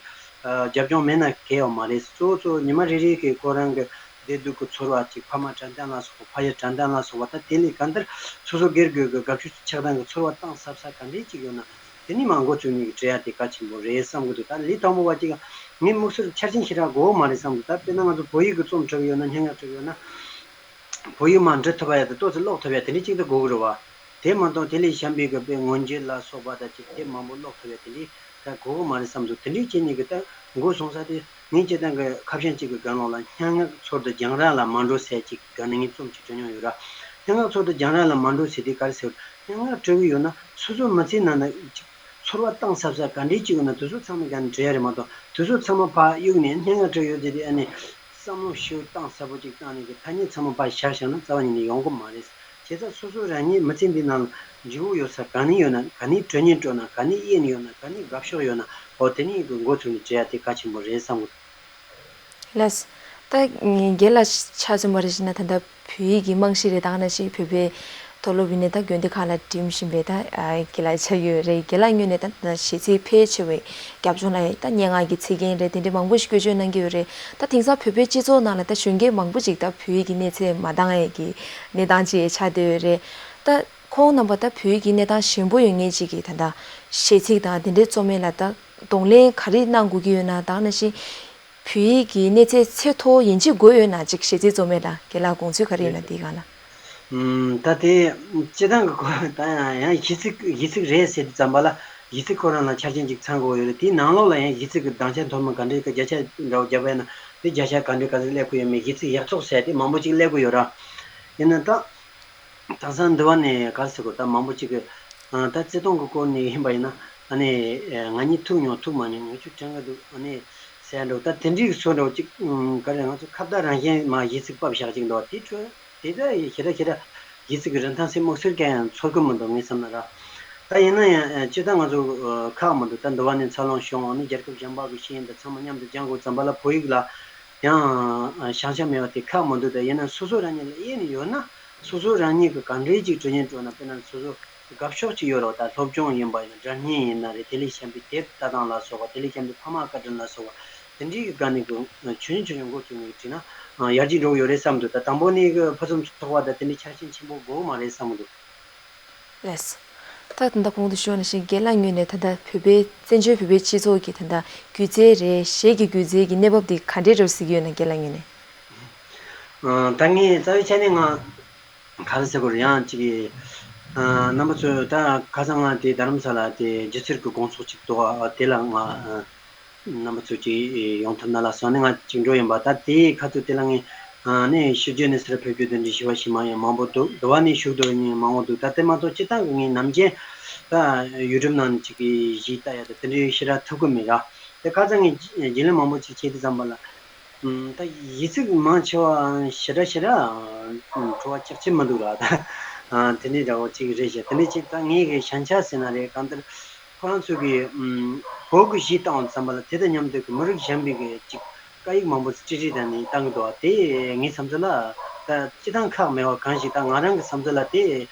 ཨ་རྒྱབ་ལྗོངས་མེད་ན་གལ་ཡོད་མ་རེད། གཙོ་བོ་གཙོ་བོ་ཉི་མ་རེ་རེ་གི་ཁོ་རང་གི་བདེ་སྡུག་གི་ཚོར་བ་ཅིག་ཕ་མ་དྲན་རྟེན་ལ་སོགས་པ་ཕ་ཡུལ་དྲན་རྟེན་ལ་སོགས་པ་ད་དེ་ལས་གང་ལྟར་སོ་སོ་སྒེར་སྒོས་ཀྱི་དགའ་སྐྱིད་ཆགས་སྡང་གི་ཚོར་བ་གཏིང་ཟབ་ས་ག་འདྲས་ཅིག་ཡོད་ན་དེ་ནས་མར་འགོ་བཙུགས་ནས་བྲིས་ཡ་དེ་གལ་ཆེན་པོ་རེད་བསམ་གི་འདུག་ད་ལས་དང་པོ་བ་ཅིག་ངའི་དམིགས་བསལ་ཆ་རྐྱེན་ཞེ་དྲག་དགོས་མ་རེད་བསམ་གི་འདུག་ད་དཔེར་ན་ང་ཚོ་བོད་ཡིག་གི་རྩོམ་འབྲི་གི་ཡོད་ན་སྙན་ངག་འབྲི་གི་ཡོད་ན། བོད་ཡིག་མར་འབྲི་ཐུབ་པ་ཡ་དེ་ཏོག་ཙམ་ཀློག་ཐུབ་ཡ་དེ་འདྲ་གཅིག་ཏུ་དགོས་ཀྱི་རེད་བ། དེ་མ་གཏོགས་དེ་ལས་གཞན་པའི་གི་དཔེ་མངོན་བརྗོད་ལ་སོགས་པ་དང་ཅིག་དེབ་མང་པོ་ཀློག་ཐུབ་ཡ་དེ་འདྲ་ད་དགོས་ཀྱི་མ་རེད་བསམ་འདུག་དེ་འདྲ་བྱས་ནས་གི་ད་འགོ་བཟུང་ས་དེ་ངས་སྤྱིར་བཏང་གི་ཁ་བྱང་གཅིག་གི་སྒང་ལོགས་ལ་སྙན་ངག་ཚོར་དང་རྒྱང་རིང་ལ་མ་འགྲོ་ཟེར་ཅིག་གི་སྒང་ནས་ངས་རྩོམ་ཅིག་བྲིས་མྱོང་ཡོད་ར། སྙན་ངག་ཚོར་དང་རྒྱང་རིང་ལ་མ་འགྲོ་ཟེར་དེ་ག་རེ་ཟེར། སྙན་ངག་འབྲི་གི་ཡོད་ན་སོ་སོའི་མི་ཚེའི་ནང་ན་ཅིག་ཚོར་བ་གཏིང་ཟབ་ས་ག་འདྲས་ཅིག་ཡོད་ན་དེ་ཚོ་ཚང་མའི་སྒང་ནས་བྲིས་ཡ་རེད་མ་གཏོགས་དེ་ཚོ་ཚང་མ་ཕར་གཡུགས་ནས་སྙན་ངག་བྲིས་ཡོད་ཟེར་དེ་ཨ་ནི། བསམ་བློ་ཞེ་པོ་གཏིང་ཟབ་པོ་ཅིག་བཏང་ནས་ཀྱི་ཐ་སྙད་ཚང་མ་ཕར་བཞག་བཞག་ན་རྩ་བ་ཉིད་ནས་ཡོང་གི་མ་རེད། བྱས་ཙང་སོ་སོ་རང་ཉིད་མི་ཚེ་འདི་ནང་ལ་འཇུག་ཡོད་ས་ག་ནས་ཡོད་ན་ག་ནས་གྲོས་ཉན་སྤྲོད་ན་ག་ནས་དབྱེ་ནས་ཡོད་ན་ག་ནས་དགའ་ཕྱོགས་ཡོད་ན་འོ་དེ་ནས་ཀྱི་འགོ་ཚུགས་ནས་བྲིས་ཡ་དེ་གལ་ཆེན་པོ་རེད་བསམ་གི་འདུག་ལགས། ད་རྒན་ལགས་ཆ་མཚོན་པ་རེ་བྱས་ན་ད་ལྟ་བོད་ཡིག་གི་རྨང་གཞི་རེད། ད་ག་ནང་བཞིན་བོད་པའི་མཐོ་སློབ་ཡིན་ནའི་ད་དགོན་སྡེ་ཁག་ལ་འགྲིམ་བཞིན་པའི་ད་ཨ་དགེ་ལགས་ཆགས་ཡོད་རེད། དགེ་ལགས་ངོས་ནས་ད་ད་གཞས་ཚིག་ཕལ་ཆེ་བའི་རྒྱབ་ལྗོངས་ལ་ད་སྙན་ངག་གི་ཚིག་རྒྱན་རེད་དེ་འདྲའི་མང་པོ་ཞིག་བཀོལ་སྤྱོད་གནང་གི་ཡོད་རེད། ད་དེང་སང་བོད་པའི་སྤྱི་ཚོགས་ནང་ལ་ད་གཞོན་སྐྱེས་མང་པོ་ཅིག་ད་བོད་ཡིག་གི་གནས་ཚད་མ་འདང་ཡས་ཀྱི་གནས་སྟངས་ཅིག་ཆགས་བསྡད་ཡོད་རེད། ད་ཁོང་རྣམ་པ་ད་བོད་ཡིག་གི་གནས་སྟངས་ཞན་པོ་ཡོད་མཁན་ཅིག་གིས་ད་ད་གཞས་ཚིག་དང་དེ་འདྲའི་རྩོམ་ཡས་ལ་ད་གདོང་ལེན་ག་རེ་གནང་དགོས་ཀྱི་ཡོད་ན། ད་ག་ནང་བཞིན་བོད་ཡིག་གི་གནས་ཚད་ཚད་མཐོ་ཡིན་གཅིག་དགོས་ཡོད་ན་ཅིག་གཞས་ཚིག་རྩོམ་ཡས་ལ་རྒན་ལགས་དགོངས་ཚུལ་ག་རེ་ཡོད་ན་དེའི་སྒང་ལ། ཨུམ། ད་དེ་སྤྱིར་བཏང་གི་སྐོར་ད་ཡང་ཡང་གཞས་ཚིག་གཞས་ཚིག་རེད་ཟེར་དུས་ཙམ་པ་ལ་གཞས་ཚིག་ཁོ་རང་ལ་ཆ་རྐྱེན་ཅིག་ཚང་དགོས་ཡོད་རེད། དེའི་ནང་ལོགས་ལ་ཡང་གཞས་ཚིག་གི་དྭངས་ཆ་མཐོ་དམན་ག་འདྲའི་གི་བརྒྱ་ཆ་འདྲ་བོ་བརྒྱབ་པ་ཡིན་ན་དེ་བརྒྱ་ཆ་ག་འདྲའི་ག་ཚོད་སླེབས་ཀྱི་ཡོད་མེད་གཞས་ཚིག་ཡག་བཙོག་ཟེར་དེ་མང་པོ་ཅིག་སླེབས་ཀྱི་ཡོད་ར། ཡིན་ན་ད་དེང་སང་འདི་བ་ནས་ག་རེ་ཟེར་དགོས། ད་མང་པོ་ཅིག་གི་ཨ་ད་བརྩེ་དུང་གི་སྐོར་ནས་ཡིན་པ་ཡིན་ན་ཨ་ནི་ང་གཉིས་ཐུག་མྱོང་ཐུག་མ་མྱོང་ངས་ཁྱོད་དྲན་གི་འདུག་ཨ་ནི། ཟེར་འགྲོ། ད་དེ་འདྲའི་བཟོ་འདྲ་ཅིག་ཨུམ། ག་རེ། ང་ཚོ་ཁ་བརྡ་རང་བཞིན་མ་ཡིག་ཚིག་ཕབ་བཞག་ཅིག་འདུག་དེ་འཕྲོས་དེ་ད་ཞེ་དྲག་ཞེ་དྲག་ཡིག་ཚིག་གི་རིན་ཐང་སེ་དམིགས་བསལ་གང་ཡང་ཚོར་གི་མི་འདུག་ངའི་བསམ་ན་ར། ད་ཡིན་ན་ཡང་སྤྱིར་བཏང་ང་ཚོ་ཁག་མི་འདུག་ད་འདི་བ་ནས་འཚར་ལོངས་བྱུང་ནས་རྒྱལ་ཁབ་གཞན་པ་གི་ཤེས་ཡོན་དང་ཚང་མ་མཉམ་དུ་སྦྱང་དགོས་ཙམ་པ་ལ་བོད་ཡིག་ལ་ཡང་བྱང་ཆ་མེད་པ་དེ་ཁག་མི་འདུག་ད་ཡིན་ན་སོ་སོ་རང་ཉིད་ལ་དབྱེ་ནས་ཡོད་ན། སོ་སོ་རང་ཉིད་ཀྱི་ག་འདྲའི་ཅིག་དྲི་བརྙན་སྤྲོད་ན། དཔེར་ན་སོ་སོ་དགའ་ཕྱོགས་ཅིག་ཡོད་རེད་བ། ད་སློབ་སྦྱོང་ཡིན་པ་ཡིན་ན། སྒྲ་སྙན་ཡིན་ན་རེད། དེ་ལས་གཞན་པའི་དེབ་ལྟ་སྟངས་ལ་སོགས་པ། དེ་ལས་གཞན་པའི་ཕ་མ་བཀའ་དྲིན་ལ་སོགས་པ། དེ་འདྲའི་གི་སྒང་ནས་གི་ཆུང་ཆུང་ཆུང་ཆུང་འགོ་བཙུགས་ནས་བྲིས་ན་ཡར་རྒྱས་འགྲོ་གི་ཡོད་རེད་བསམ་འདུག་ད་དང་པོ་ནས་གི་ཕུན་སུམ་ཚོགས་པ་དང་དེ་འདྲའི་ཆ་རྐྱེན་ཆེན་པོ་དགོས་མ་རེད་བསམ་གི་འདུག་ལགས། ད་ད་ལྟ་གོང་དུ་ཞུས་པ་ནང་བཞིན་རྒན་ལགས་ངོས་ནས་ད་ལྟ་བོད་པའི་བཙན་བྱོལ་བོད་པའི་སྤྱི་ཚོགས་ཀྱི་ད་ལྟ་སྒྱུ་རྩལ་རེད། གཞས་ཀྱི་སྒྱུ་རྩལ་གྱི་གནས་བབ་འདི་ག་འདྲའི་འདྲ་པོ་གཟིགས་ཀྱི་ཡོད་ན། རྒན་ལགས་ངོས་ནས། ཨ། ད་ངས་རྩ་བའི་ཆ་ནས་ང་ག་རེ་ཟེར་དགོས་རེད། ཡང་ཅིག་གི་ཨ། རྣམ་པ་ཚོས་ད་ཁ་སང་ང་དེ་རྡ་རམ་ས་ལ་དེ་སྒྱུ་རྩལ་གྱི་དགོང་ཚོགས་ཅིག་འདུག་ཨ། དེ་ལ་ང་ཨ། རྣམ་པ་ཚོ་ཅིག་ཡོང་ཐུབ་ན་ལ་སོགས་ནས་ང་ཅིག་འགྲོ་ཡིན་པ། ད་དེའི་ཁ་ཐུག་དེ་ལ་ངས་ཨ་ནི་ཕྱི་རྒྱལ་ནས་སར་ཕེབས་རྒྱུ་དེ་འདྲའི་ཞི་བ་ཞི་མ་ཡང་མང་པོ་འདུག་འདི་བ་ནས་བཞུགས་འདུག་ཡིན་མང་པོ་འདུག་ད་དེ་མ་གཏོགས་སྤྱིར་བཏང་གི་ངའི་ནམ་རྒྱུན་ད་ཡུ་ཊུབ་ནང་ནས་ཅིག་གི་གཞས་ལྟ་ཡ་ད་དེ་འདྲའི་ཞེ་དྲག་ཐུབ་གི་མེད་ར། དེ་ཁ་སང་ངས་རྒྱུན་ལས་མང་པོ་ཅིག་བྱས་དུས་ཙམ་པ་ལ། ཨམ། ད་ཡིག་ཚིག་མང་ཆེ་བ་ཞེ་དྲག་ཞེ་དྲག་བྲོ་བ་ལྕག་ཆེ་མི་འདུག་ར་ད། ཨ། དེ་འདྲའི་འདྲ་བོ་ཅིག་རེད་ཤག་དེ་འདྲའི་ཅིག་ད་ངའི་གི་ཞན་ཆ་ཟེར་ན་རེད། གང་ལྟར་ཁོ་རང་ཚོ་གི་ཨམ། བོད་གི་གཞས་བཏང་བ་ཙམ་པ་ལ་དེ་དང་མཉམ་དུ་གི་མི་རིགས་གཞན་པའི་གི་ཅིག་སྐད་ཡིག་མང་པོ་ཅིག་བྲིས་བྲིས་དང་ནི་བཏང་གི་འདུག་བ། དེ་ངའི་བསམ་ཚུལ་ལ་ད་སྤྱིར་བཏང་ཁག་མེད་པ་གང་ཞིག་ད་ང་རང་གི་བསམ་ཚུལ་ལ་དེ།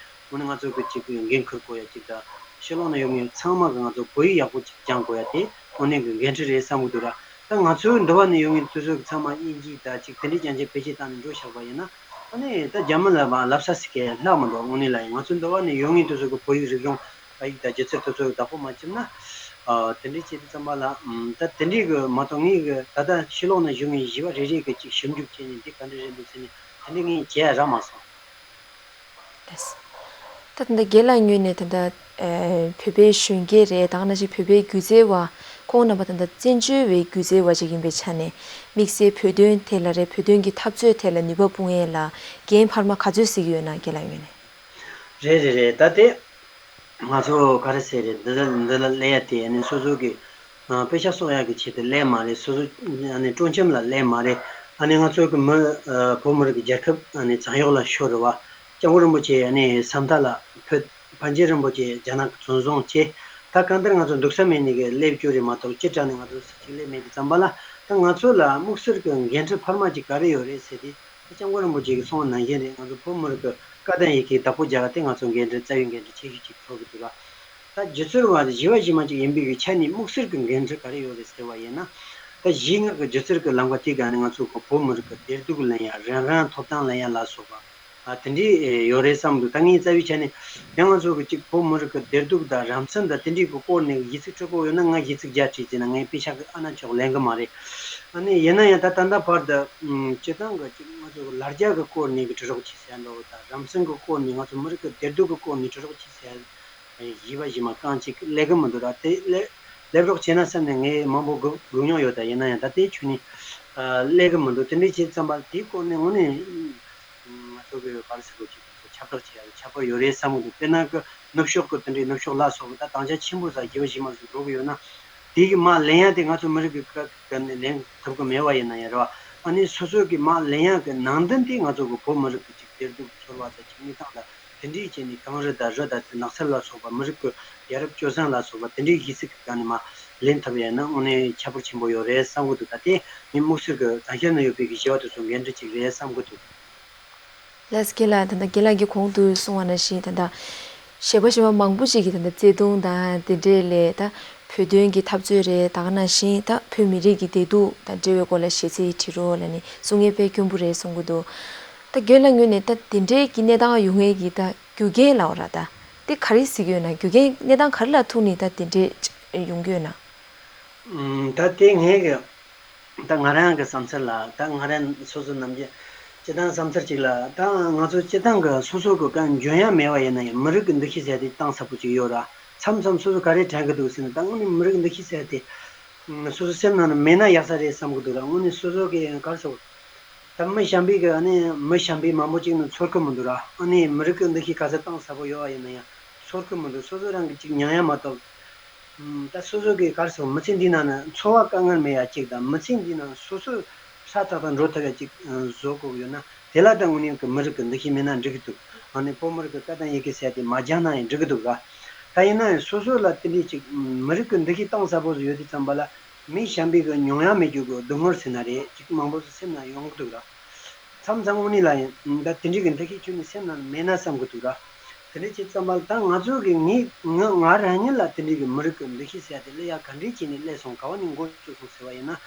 དངོས་གནས་ང་ཚོ་གི་ཅིག་འགན་འཁུར་དགོས་ཡ་ཅིག་དང་། ཕྱི་ལོགས་ནས་ཡོང་མཁན་ཚང་མ་གི་ང་ཚོ་བོད་ཡིག་ཡག་པོ་ཅིག་སྦྱང་དགོས་ཡ་དེ་དངོས་གནས་ཀྱི་འགན་འཁྲི་རེད་བསམ་གི་འདུག་ར། ད་ང་ཚོའི་འདི་བ་ནས་ཡོང་མཁན་དེ་ཚོ་གི་ཚང་མ་དབྱིན་ཇི་དང་ཅིག་དེ་འདྲའི་རྐྱང་རྐྱང་བེད་སྤྱོད་བཏང་ནས་འགྲོ་བཞག་པ་ཡིན་ན། ཨ་ནི་ད་རྒྱ་མི་ལ་མ་ལབ་ས་ཟིག་གི་ལྷག་མི་འདུག་དངོས་གནས་ལ་ཡིན། ང་ཚོའི་འདི་བ་ནས་ཡོང་མཁན་དེ་ཚོ་གི་བོད་ཡིག་རིག་གཞུང་སྐད་ཡིག་དང་སྒྱུ་རྩལ་དེ་ཚོ་བདག་པོ་མ་བྱས་ན། ཨ། དེ་འདྲའི་བྱེད་དུས་ཙམ་པ་ལ། ཨམ། ད་དེ་འདྲའི་གི་མ་གཏོགས་ངས་གི་ད་ལྟ་ཕྱི་ལོགས་ནས་བཞུགས་མཁན་གཞས་པ་རེ་རེ་གི་ཅིག་ཞིབ་འཇུག་བྱས་ནས་འདི་ག་འདྲ་རེད་འདུག་ཟེར་ནས་དེ་འདྲའི་ངས་བྱས་ཡ་རག་མ་སོང་། ལགས། ད་ལྟ་རྒན་ལགས་ངོས་ནས་ད་ལྟ་ཨེ་བོད་པའི་གཞོན་སྐྱེས་རེད། ད་ག་ནང་བཞིན་བོད་པའི་སྒྱུ་རྩལ་བ། ཁོང་རྣམ་པ་ད་ལྟ་བཙན་བྱོལ་བའི་སྒྱུ་རྩལ་བ་ཅིག་ཡིན་པའི་ཆ་ནས། དམིགས་བསལ་བོད་དོན་ཐད་ལ་རེད། བོད་དོན་གྱི་འཐབ་རྩོད་ཐད་ལ་ནུས་པ་སྤུངས་ཡས་ལ་འགན་འཕར་མ་ག་ཚོད་གཟིགས་ཡོད་ན། རྒན་ལགས་ངོས་ནས། རེད་རེད་རེད། ད་དེ་ང་ཚོ་ག་རེ་ཟེར་རེད། འདི་ལ་འདི་ལ་སླེབས་ཡ་དེ་ནི་སོ་སོ་གི་ཨ། དཔེ་ཆ་གསོག་ཡག་གི་ཆེད་དུ་སླེབས་མ་རེད། སོ་སོ་ཨ་ནི་སྤྲོ་འཆམ་ལ་སླེབས་མ་རེད། ཨ་ནི་ང་ཚོ་གི་མི་ཨ། བོད་མི་རིགས་ཀྱི་རྒྱལ་ཁབ་ཨ་ནི་བྱང་ཕྱོགས་ལ་ཤོར་རེད་བ། སྐྱབས་མགོན་རིན་པོ་ཆེ་ཨ་ནི་ས་མཐའ་ལ་ཕེབས། པཎ་ཆེན་རིན་པོ་ཆེ་རྒྱ་ནག་གི་བཙན་བཟུང་བྱས། ད་གང་ལྟར་ང་ཚོ་འདུག་ས་མེད་ནི་གི་སླེབས་རྒྱུ་རེད་མ་གཏོགས་སྤྱིར་བཏང་ནས་ང་ཚོ་ས་ཅིག་སླེབས་མེད་དུས་ཙམ་པ་ལ། ད་ང་ཚོ་ལ་དམིགས་བསལ་གྱི་འགན་འཁྲི་འཕར་མ་ཅིག་ག་རེ་ཡོད་རེད་ཟེར་དུས། ད་སྐྱབས་མགོན་རིན་པོ་ཆེ་གིས་གསུངས་པ་ནང་བཞིན་རེད། ང་ཚོ་བོད་མི་རིགས་ཀྱི་བཀའ་དང་ཡི་གེ་བདག་པོ་རྒྱག་ཡ་དེ་ང་ཚོ་འགན་འཁྲི་རྩ་བའི་འགན་འཁྲི་ཆེ་ཤོས་ཅིག་ཚོར་གི་འདུག་ལ། ད་སྒྱུ་རྩལ་བ་གཞས་པ་གཞས་མ་ཅིག་ཡིན་པའི་གི་ཆ་ནས་དམིགས་བསལ་གྱི་འགན་འཁྲི་ག་རེ་ཡོད་རེད་ཟེར་བ་ཡིན་ན། ད་གཞས་ངག་གི་སྒྱུ་རྩལ་གྱི་ལམ་ཁ་དེ་སྒང་ནས་ང་ཚོ་གི་བོད་མི་རིགས་ཀྱི་བདེ་སྡུག་ལེན་ཡ། རང་རང་ཐོབ་ཐང་ལེན་ཡ་ལ་སོགས་པ། ཨ། དེ་འདྲའི་ཡོད་རེད་བསམ་འདུག་ད་ངས་རྩ་བའི་ཆ་ནས་ཡང་ང་ཚོ་གི་གཅིག་བོད་མི་རིགས་ཀྱི་བདེ་སྡུག་དང་རང་བཙན་དང་དེ་འདྲའི་གི་སྐོར་ནས་ཡིག་ཚིག་འབྲི་དགོས་ཡོད་ན། ང་ཡིག་ཚིག་རྒྱག་བྲིས་བྱས་ན་ངས་དཔེ་ཆ་གི་ཨ་ན་ཅོག་ལེན་གི་མ་རེད། ཨ་ནི་ཡིན་ན་ཡང་ད་ད་ལྟ་བར་དུ་ཨམ། སྤྱིར་བཏང་གི་གཅིག་ང་ཚོ་གི་ལ་རྒྱ་གི་སྐོར་ནས་གི་འབྲི་རོགས་བྱེད་ཟེར་ཡ་འདྲ་བོ་དང་། རང་བཙན་གི་སྐོར་ནས། ང་ཚོ་མི་རིགས་ཀྱི་བདེ་སྡུག་གི་སྐོར་ནས་འབྲི་རོགས་བྱེད་ཟེར་ཡ། གཞས་པ་གཞས་མ་རྐང་གཅིག་སླེབས་གི་མི་འདུག་ར། དེ་སླེབས་སླེབས་རོགས་བྱས་ན་བསམ་ནས་ངས་མང་པོ་སྒུག་སྒུག་མྱོང་ཡོད། ད་ཡིན་ན་ཡང་ད་ལྟའི་ཆོས་ནས་ཨ། སླེབས་གི་མི་འདུག་དེ་འདྲའི་བྱས་ཙམ་པ་དེའི་སྐོར་ནས་དངོས་གནས་ང་ཚོ་གི་ག་རེ་ཟེར་དགོས། ཅིག་ཁྱབ་བསྒྲགས་བྱེད་ཡ་ཁྱད་པར་ཡོད་རེད་བསམ་གི་འདུག་དཔེར་ན་གི་ནུབ་ཕྱོགས་གི་དེ་འདྲའི་ནུབ་ཕྱོགས་ལ་སོགས་པ་ད་དང་ཆ་ཆེན་པོ་ས་གཞས་པ་གཞས་མ་ཚོ་འགྲོ་གི་ཡོད་ན། དེ་གི་མར་ལེན་ཡ་དེ་ང་ཚོ་མི་རིགས་ཀྱི་སྐད་ཀྱི་ནས་ལེན་ཐུབ་ཀྱི་མེད་པ་ཡིན་ན་ཡང་རེད་བ། ཨ་ནི་སོ་སོ་གི་མར་ལེན་ཡ་གི་ནང་དོན་དེ་ང་ཚོ་གི་བོད་མི་རིགས་ཀྱི་ཅིག་བདེ་སྡུག་ཚོར་བ་དང་ཅིག་མིག་མཐོང་དང་དེ་འདྲའི་བྱས་ནས་གངས་རི་དང་རི་དང་དེ་ནགས་ཚལ་ལ་སོགས་པ་མི་རིགས་ཀྱི་ཡ་རབས་སྤྱོད་བཟང་ལ་སོགས་པ་དེ་འདྲའི་གཞས་ཚིག་གི་སྒང་ནས་མར་ལེན་ཐུབ་ཡ་ན་དངོས་གནས་ཁྱད་པར་ཆེན་པོ་ཡོད་རེད་བསམ་གི་འདུག་ད་དེ་ངའི་དམིགས་བསལ་གྱི་དང་ཤེས་ན་ཡོད་པའི་གི་གཞས་པ་དེ་ཚོ་འགན་འཁྲི་ཅིག་རེད་བསམ་གི་འདུག་ལགས་རྒན་ལགས། ད་ལྟ་རྒན་ལགས་ཀྱིས་གོང་དུ་གསུངས་པ་ནང་བཞིན་ད་ལྟ་གཞས་པ་གཞས་མ་མང་པོ་ཅིག་གིས་ད་ལྟ་བརྩེ་དུང་དང་དེ་འདྲའི་ལས་ད་བོད་དོན་གྱི་འཐབ་རྩོད་རེད། ད་ག་ནང་བཞིན་ད་བོད་མི་རིགས་ཀྱི་བདེ་སྡུག་དང་འབྲེལ་བའི་སྐོར་ལ་གཞས་ཚིག་བྲིས་རོགས་ལབ་ནས་གསུང་མཁན་དཔེ་དཀོན་པོ་རེད་གསུང་གི་འདུག་ད་རྒན་ལགས་ངོས་ནས་ད་དེ་འདྲའི་གི་གནས་སྟངས་ཡོང་མཁན་གྱི་ད་རྒྱུ་རྐྱེན་ལབ་དགོས་རེད་བ། ད་དེ་ག་རེ་གཟིགས་ཡོད་ན། རྒྱུ་རྐྱེན་གནས་སྟངས་ག་རེ་ལ་ཐུག་ནས་ད་དེ་འདྲའི་ཡོང་གི་ཡོད་ན། ཨུམ། ད་དེ་ངས་གི་ད་ང་རང་གི་བསམ་ཚུལ་ལ། ད་ང་རང་སོ་སོ་ནམ་རྒྱུན་སྤྱིར་བཏང་བསམ་ཚུལ་གཅིག་ལ། ད་ང་ཚོ་སྤྱིར་བཏང་གི་སོ་སོ་གི་གང་འཇོན་ཡ་མེད་པ་ཡིན་ན་ཡང་མི་རིགས་ཀྱི་འདུ་ཤེས་ཟེར་དེ་གཏིང་ཟབ་པོ་ཅིག་ཡོད་ར། མཚམས་མཚམས་སོ་སོ་ག་རེ་དྲན་གི་འདུག་ཟེར་ན། ད་དངོས་གནས་མི་རིགས་འདུ་ཤེས་ཟེར་དེ་སོ་སོ་སེམས་ནང་ན་མེད་ན་ཡག་ས་རེད་བསམ་གི་འདུག་ར། དངོས་གནས་སོ་སོ་གི་ག་རེ་ཟེར། ད་མི་གཞན་པའི་གི་ཨ་ནི་མི་གཞན་པའི་མང་པོ་ཅིག་ནི་ཚོར་གི་མི་འདུག་ར། ཨ་ནི་མི་རིགས་ཀྱི་འདུ་ཤེས་ག་ཚོད་གཏིང་ཟབ་པོ་ཡོད་པ་ཡིན་ན་ཡང་ཚོར་གི་མི་འདུག་སོ་སོ་རང་གི་ཅིག་མྱོང་ཡ་མ་གཏོགས། ད་སོ་སོ་གི་ག་རེ་ཟེར། མི་ཚེ་འདི་ནང་ན་འཚོ་བ་དཀའ་ངལ་མེད་ཡ་གཅིག་དང་། མི་ཚེ་འདི་ནང་སོ་སོ་ཧྲ་ཐག་ཐག་འགྲོ་ཐུབ་ཡ་གཅིག་བཟོ་དགོས་ཡོད་ན། དེ་ལ་ད་དངོས་གནས་ཀྱི་མི་རིགས་ཀྱི་འདུ་ཤེས་མེད་ན་འགྲིག་གི་འདུག་ཨ་ནི་བོད་མི་རིགས་ཀྱི་སྐད་དང་ཡི་གེ་ཟེར་དེ་མ་སྦྱངས་ན་ཡང་འགྲིག་གི་འདུག་ག་ད་ཡིན་ན་ཡང་སོ་སོ་ལ་དེ་འདྲའི་ཅིག་མི་རིགས་ཀྱི་འདུ་ཤེས་གཏིང་ཟབ་པོ་ཟིག་ཡོད་དུས་ཙམ་པ་ལ། མི་གཞན་པའི་གི་མྱོང་ཡ་མེད་རྒྱུ་གི་སྡུག་བསྔལ་ཟེར་ན་རེད། ཅིག་མང་པོ་ཟིག་སེམས་ནང་ཡོང་གི་འདུག་ར། མཚམས་མཚམས་དངོས་གནས་ལ་ཡང་ད་དེ་འདྲའི་གི་འདུ་ཤེས་ཁྱོན་ནས་སེམས་ནང་མེད་ན་བསམ་གི་འདུག་ར། དེ་འདྲ་བྱེད་ཙམ་པ་ལ་ད་ང་ཚོ་གི་ངས་ང་ང་རང་ཉིད་ལ་དེ་འདྲའི་གི་མི་རིགས་ཀྱི་འདུ་ཤེས་ཟེར་ཡ་དེ་སླེབས་ཡ་ག་འདྲས་བྱས་ནས་སླེབས་སོང་། ག་བ་ནས་འགོ་བཙུགས་སོང་ཟེར་བ་ཡིན་ན།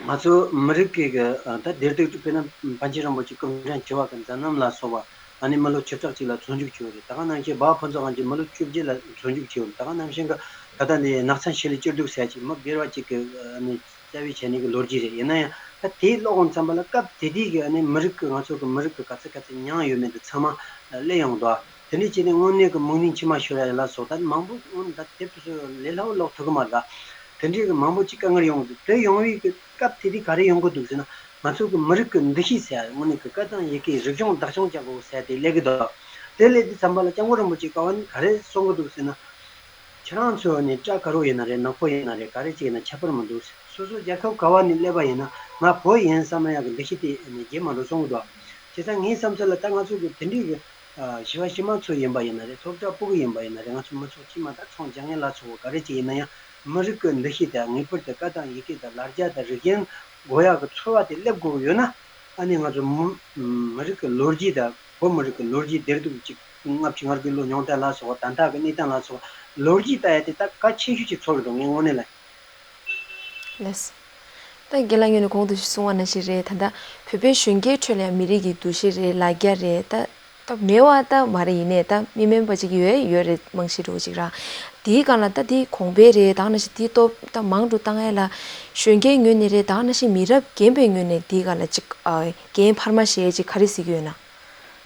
ང་ཚོ་མི་རིགས་ཀྱི་གི་ད་དེར་སྡོད་དཔེར་ན་པཎ་ཆེན་རིན་པོ་ཆེ་སྐུ་ཕྲེང་བཅུ་པ་གི་མཛད་རྣམ་ལ་སོགས་པ། ཨ་ནི་མི་ལོ་བཅུ་ཕྲག་གཅིག་ལ་འཚོ་འཇུག་བྱས་ཡོད་རེད། ད་ག་ནང་བཞིན་སྦག་ཕུན་ཚོགས་དབང་ཆེན་མི་ལོ་བཅུ་བརྒྱད་ལ་འཚོ་འཇུག་བྱས་ཡོད་རེད། ད་ག་ནང་བཞིན་གི་ད་ལྟ་འདི་ནགས་ཚལ་ཤེལ་ལས་སྐྱིད་སྡུག་ཟེར་ཡ་ཅིག་མི་སྒེར་བ་ཅིག་གི་ཨ་ནི་རྩ་བའི་བྱས་ནས་གི་ལོ་རྒྱུས་རེད། ཡིན་ན་ཡང་ད་དེའི་ཀློག་འོང་ཙམ་པ་ལ་སྐབས་དེ་དུས་ཀྱི་ཨ་ནི་མི་རིགས་ཀྱི་ང་ཚོ་གི་མི་རིགས་ཀྱི་ག་ཚོད་ག་ཚོད་མྱངས་ཡོད་མེད་དེ་ཚང་མ་སླེབས་ཡོང་འདུག་དེ་འདྲ་བྱས་ནས་དངོས་གནས་ཀྱི་མིག་ནས་མཆི་མ་ཤོར་ཡ་ལ་སོགས་ད་མང་པོ་དངོས་གནས་ད་དེབ་དེ་ཚོ་ལས་སླ་བོ་ཀློག་ཐུབ་གི་མ་རེད་ད། དེ་འདྲའི་གི་མང་པོ་ཅིག་དཀའ་ངལ་ཡོང་གི་འདུག་དེ་ཡོང་བའི་གི་སྐབས་དེ་དུས་ག་རེ་ཡོང་གི་འདུག་ཟེར་ན། ང་ཚོ་གི་མི་རིགས་ཀྱི་འདུ་ཤེས་ཟེར་ཡ། དངོས་གནས་ཀྱི་སྐད་དང་ཡི་གེ་རིག་གཞུང་བདག་སྐྱོང་བྱ་དགོས་ཟེར་ཡ་དེ་སླེབས་ཀྱི་འདུག་དེ་སླེབས་དུས་ཙམ་པ་ལ་སྐྱབས་མགོན་རིན་པོ་ཆེ་ག་བ་ནས་ག་རེ་གསུང་གི་འདུག་ཟེར་ན། ཁྱེད་རང་ཚོ་ནི་སྐྲ་དཀར་པོ་ཡིན་ན་རེད། ནག་པོ་ཡིན་ན་རེད། ག་རེ་ཅིག་ཡིན་ན་ཁྱད་པར་མི་འདུག་སོ་སོ་རྒྱལ་ཁབ་ག་བ་ནས་སླེབས་པ་ཡིན་ན་ང་བོད་ཡིན་བསམ་ན་ཡག་གི་འདུ་ཤེས་དེ་ནི་བརྗེད་མ་འགྲོ་གསུང་གི་འདུག་བྱས་ཙང་ངའི་བསམ་ཚུལ་ལ་ད་ང་ཚོ་གི་དེ་འདྲའི་གི་ཞི་བ་ཞི་མ་ཚོ་ཡིན་པ་ཡིན་ན་རེད། སློབ་གྲྭ་ཕྲུ་གུ་ཡིན་པ་ཡིན་ན་རེད། ང་ཚོ་མི་ཚོགས་དཀྱུས་མ་ད་ཚོང་རྒྱག་མཁན་ལ་སོགས་པ་ག་རེ་ཅིག་ཡིན་ན་ཡང་། མི་རིགས་ཀྱི་འདུ་ཤེས་དང་། ངེས་པར་དུ་སྐད་དང་ཡི་གེ་དང་ལ་རྒྱ་དང་རིག་གཞུང་དགོས་ཡག་གི་ཚོར་བ་དེ་སླེབས་དགོས་ཀྱི་ཡོད་ན། ཨ་ནི་ང་ཚོ་མི་མི་རིགས་ཀྱི་ལོ་རྒྱུས་དང་། བོད་མི་རིགས་ཀྱི་ལོ་རྒྱུས་དེར་འདུག་ཅིག་ལྔ་བཅུ་ང་དགུའི་ལོ་ཉུང་མཐའ་ལ་སོགས་པ། ད་ལྟ་གི་གནས་སྟངས་ལ་སོགས་པ་ལོ་རྒྱུས་ལྟ་ཡ་དེ་ད་གལ་ཆེ་ཤོས་ཅིག་ཚོར་གི་འདུག་ངས་དངོས་གནས་ལ། ལགས། ད་རྒན་ལགས་ངོས་ནས་གོང་དུ་གསུངས་པ་ནང་བཞིན་རེད། ད་ལྟ་བོད་པའི་གཞོན་སྐྱེས་ཁྲོད་ལ་ཡང་མི་རིགས་ཀྱི་འདུ་ཤེས་རེད། ལ་རྒྱ་རེད། ད་ད་མེད་པ་ད་མ་རེད། ཡིན་ནའི་ད་མི་དམན་པ་ཅིག་ཡོད་ཡོད་རེད། རྨང་གཞི་འདྲ་བོ་ཅིག་ར། དེའི་སྒང་ལ་ད་དེ་གོང་འཕེལ་རེད། ད་ག་ནང་བཞིན་དེ་སྟོབས་ད་མང་དུ་བཏང་ཡ་ལ་གཞོན་སྐྱེས་ངོས་ནས་རེད། ད་ག་ནང་བཞིན་མི་རབས་རྒན་པའི་ངོས་ནས་དེའི་སྒང་ལ་ཅིག་ཨ་འགན་འཕར་མ་བཞེས་ཅིག་ག་རེ་གཟིགས་ཡོད་ན།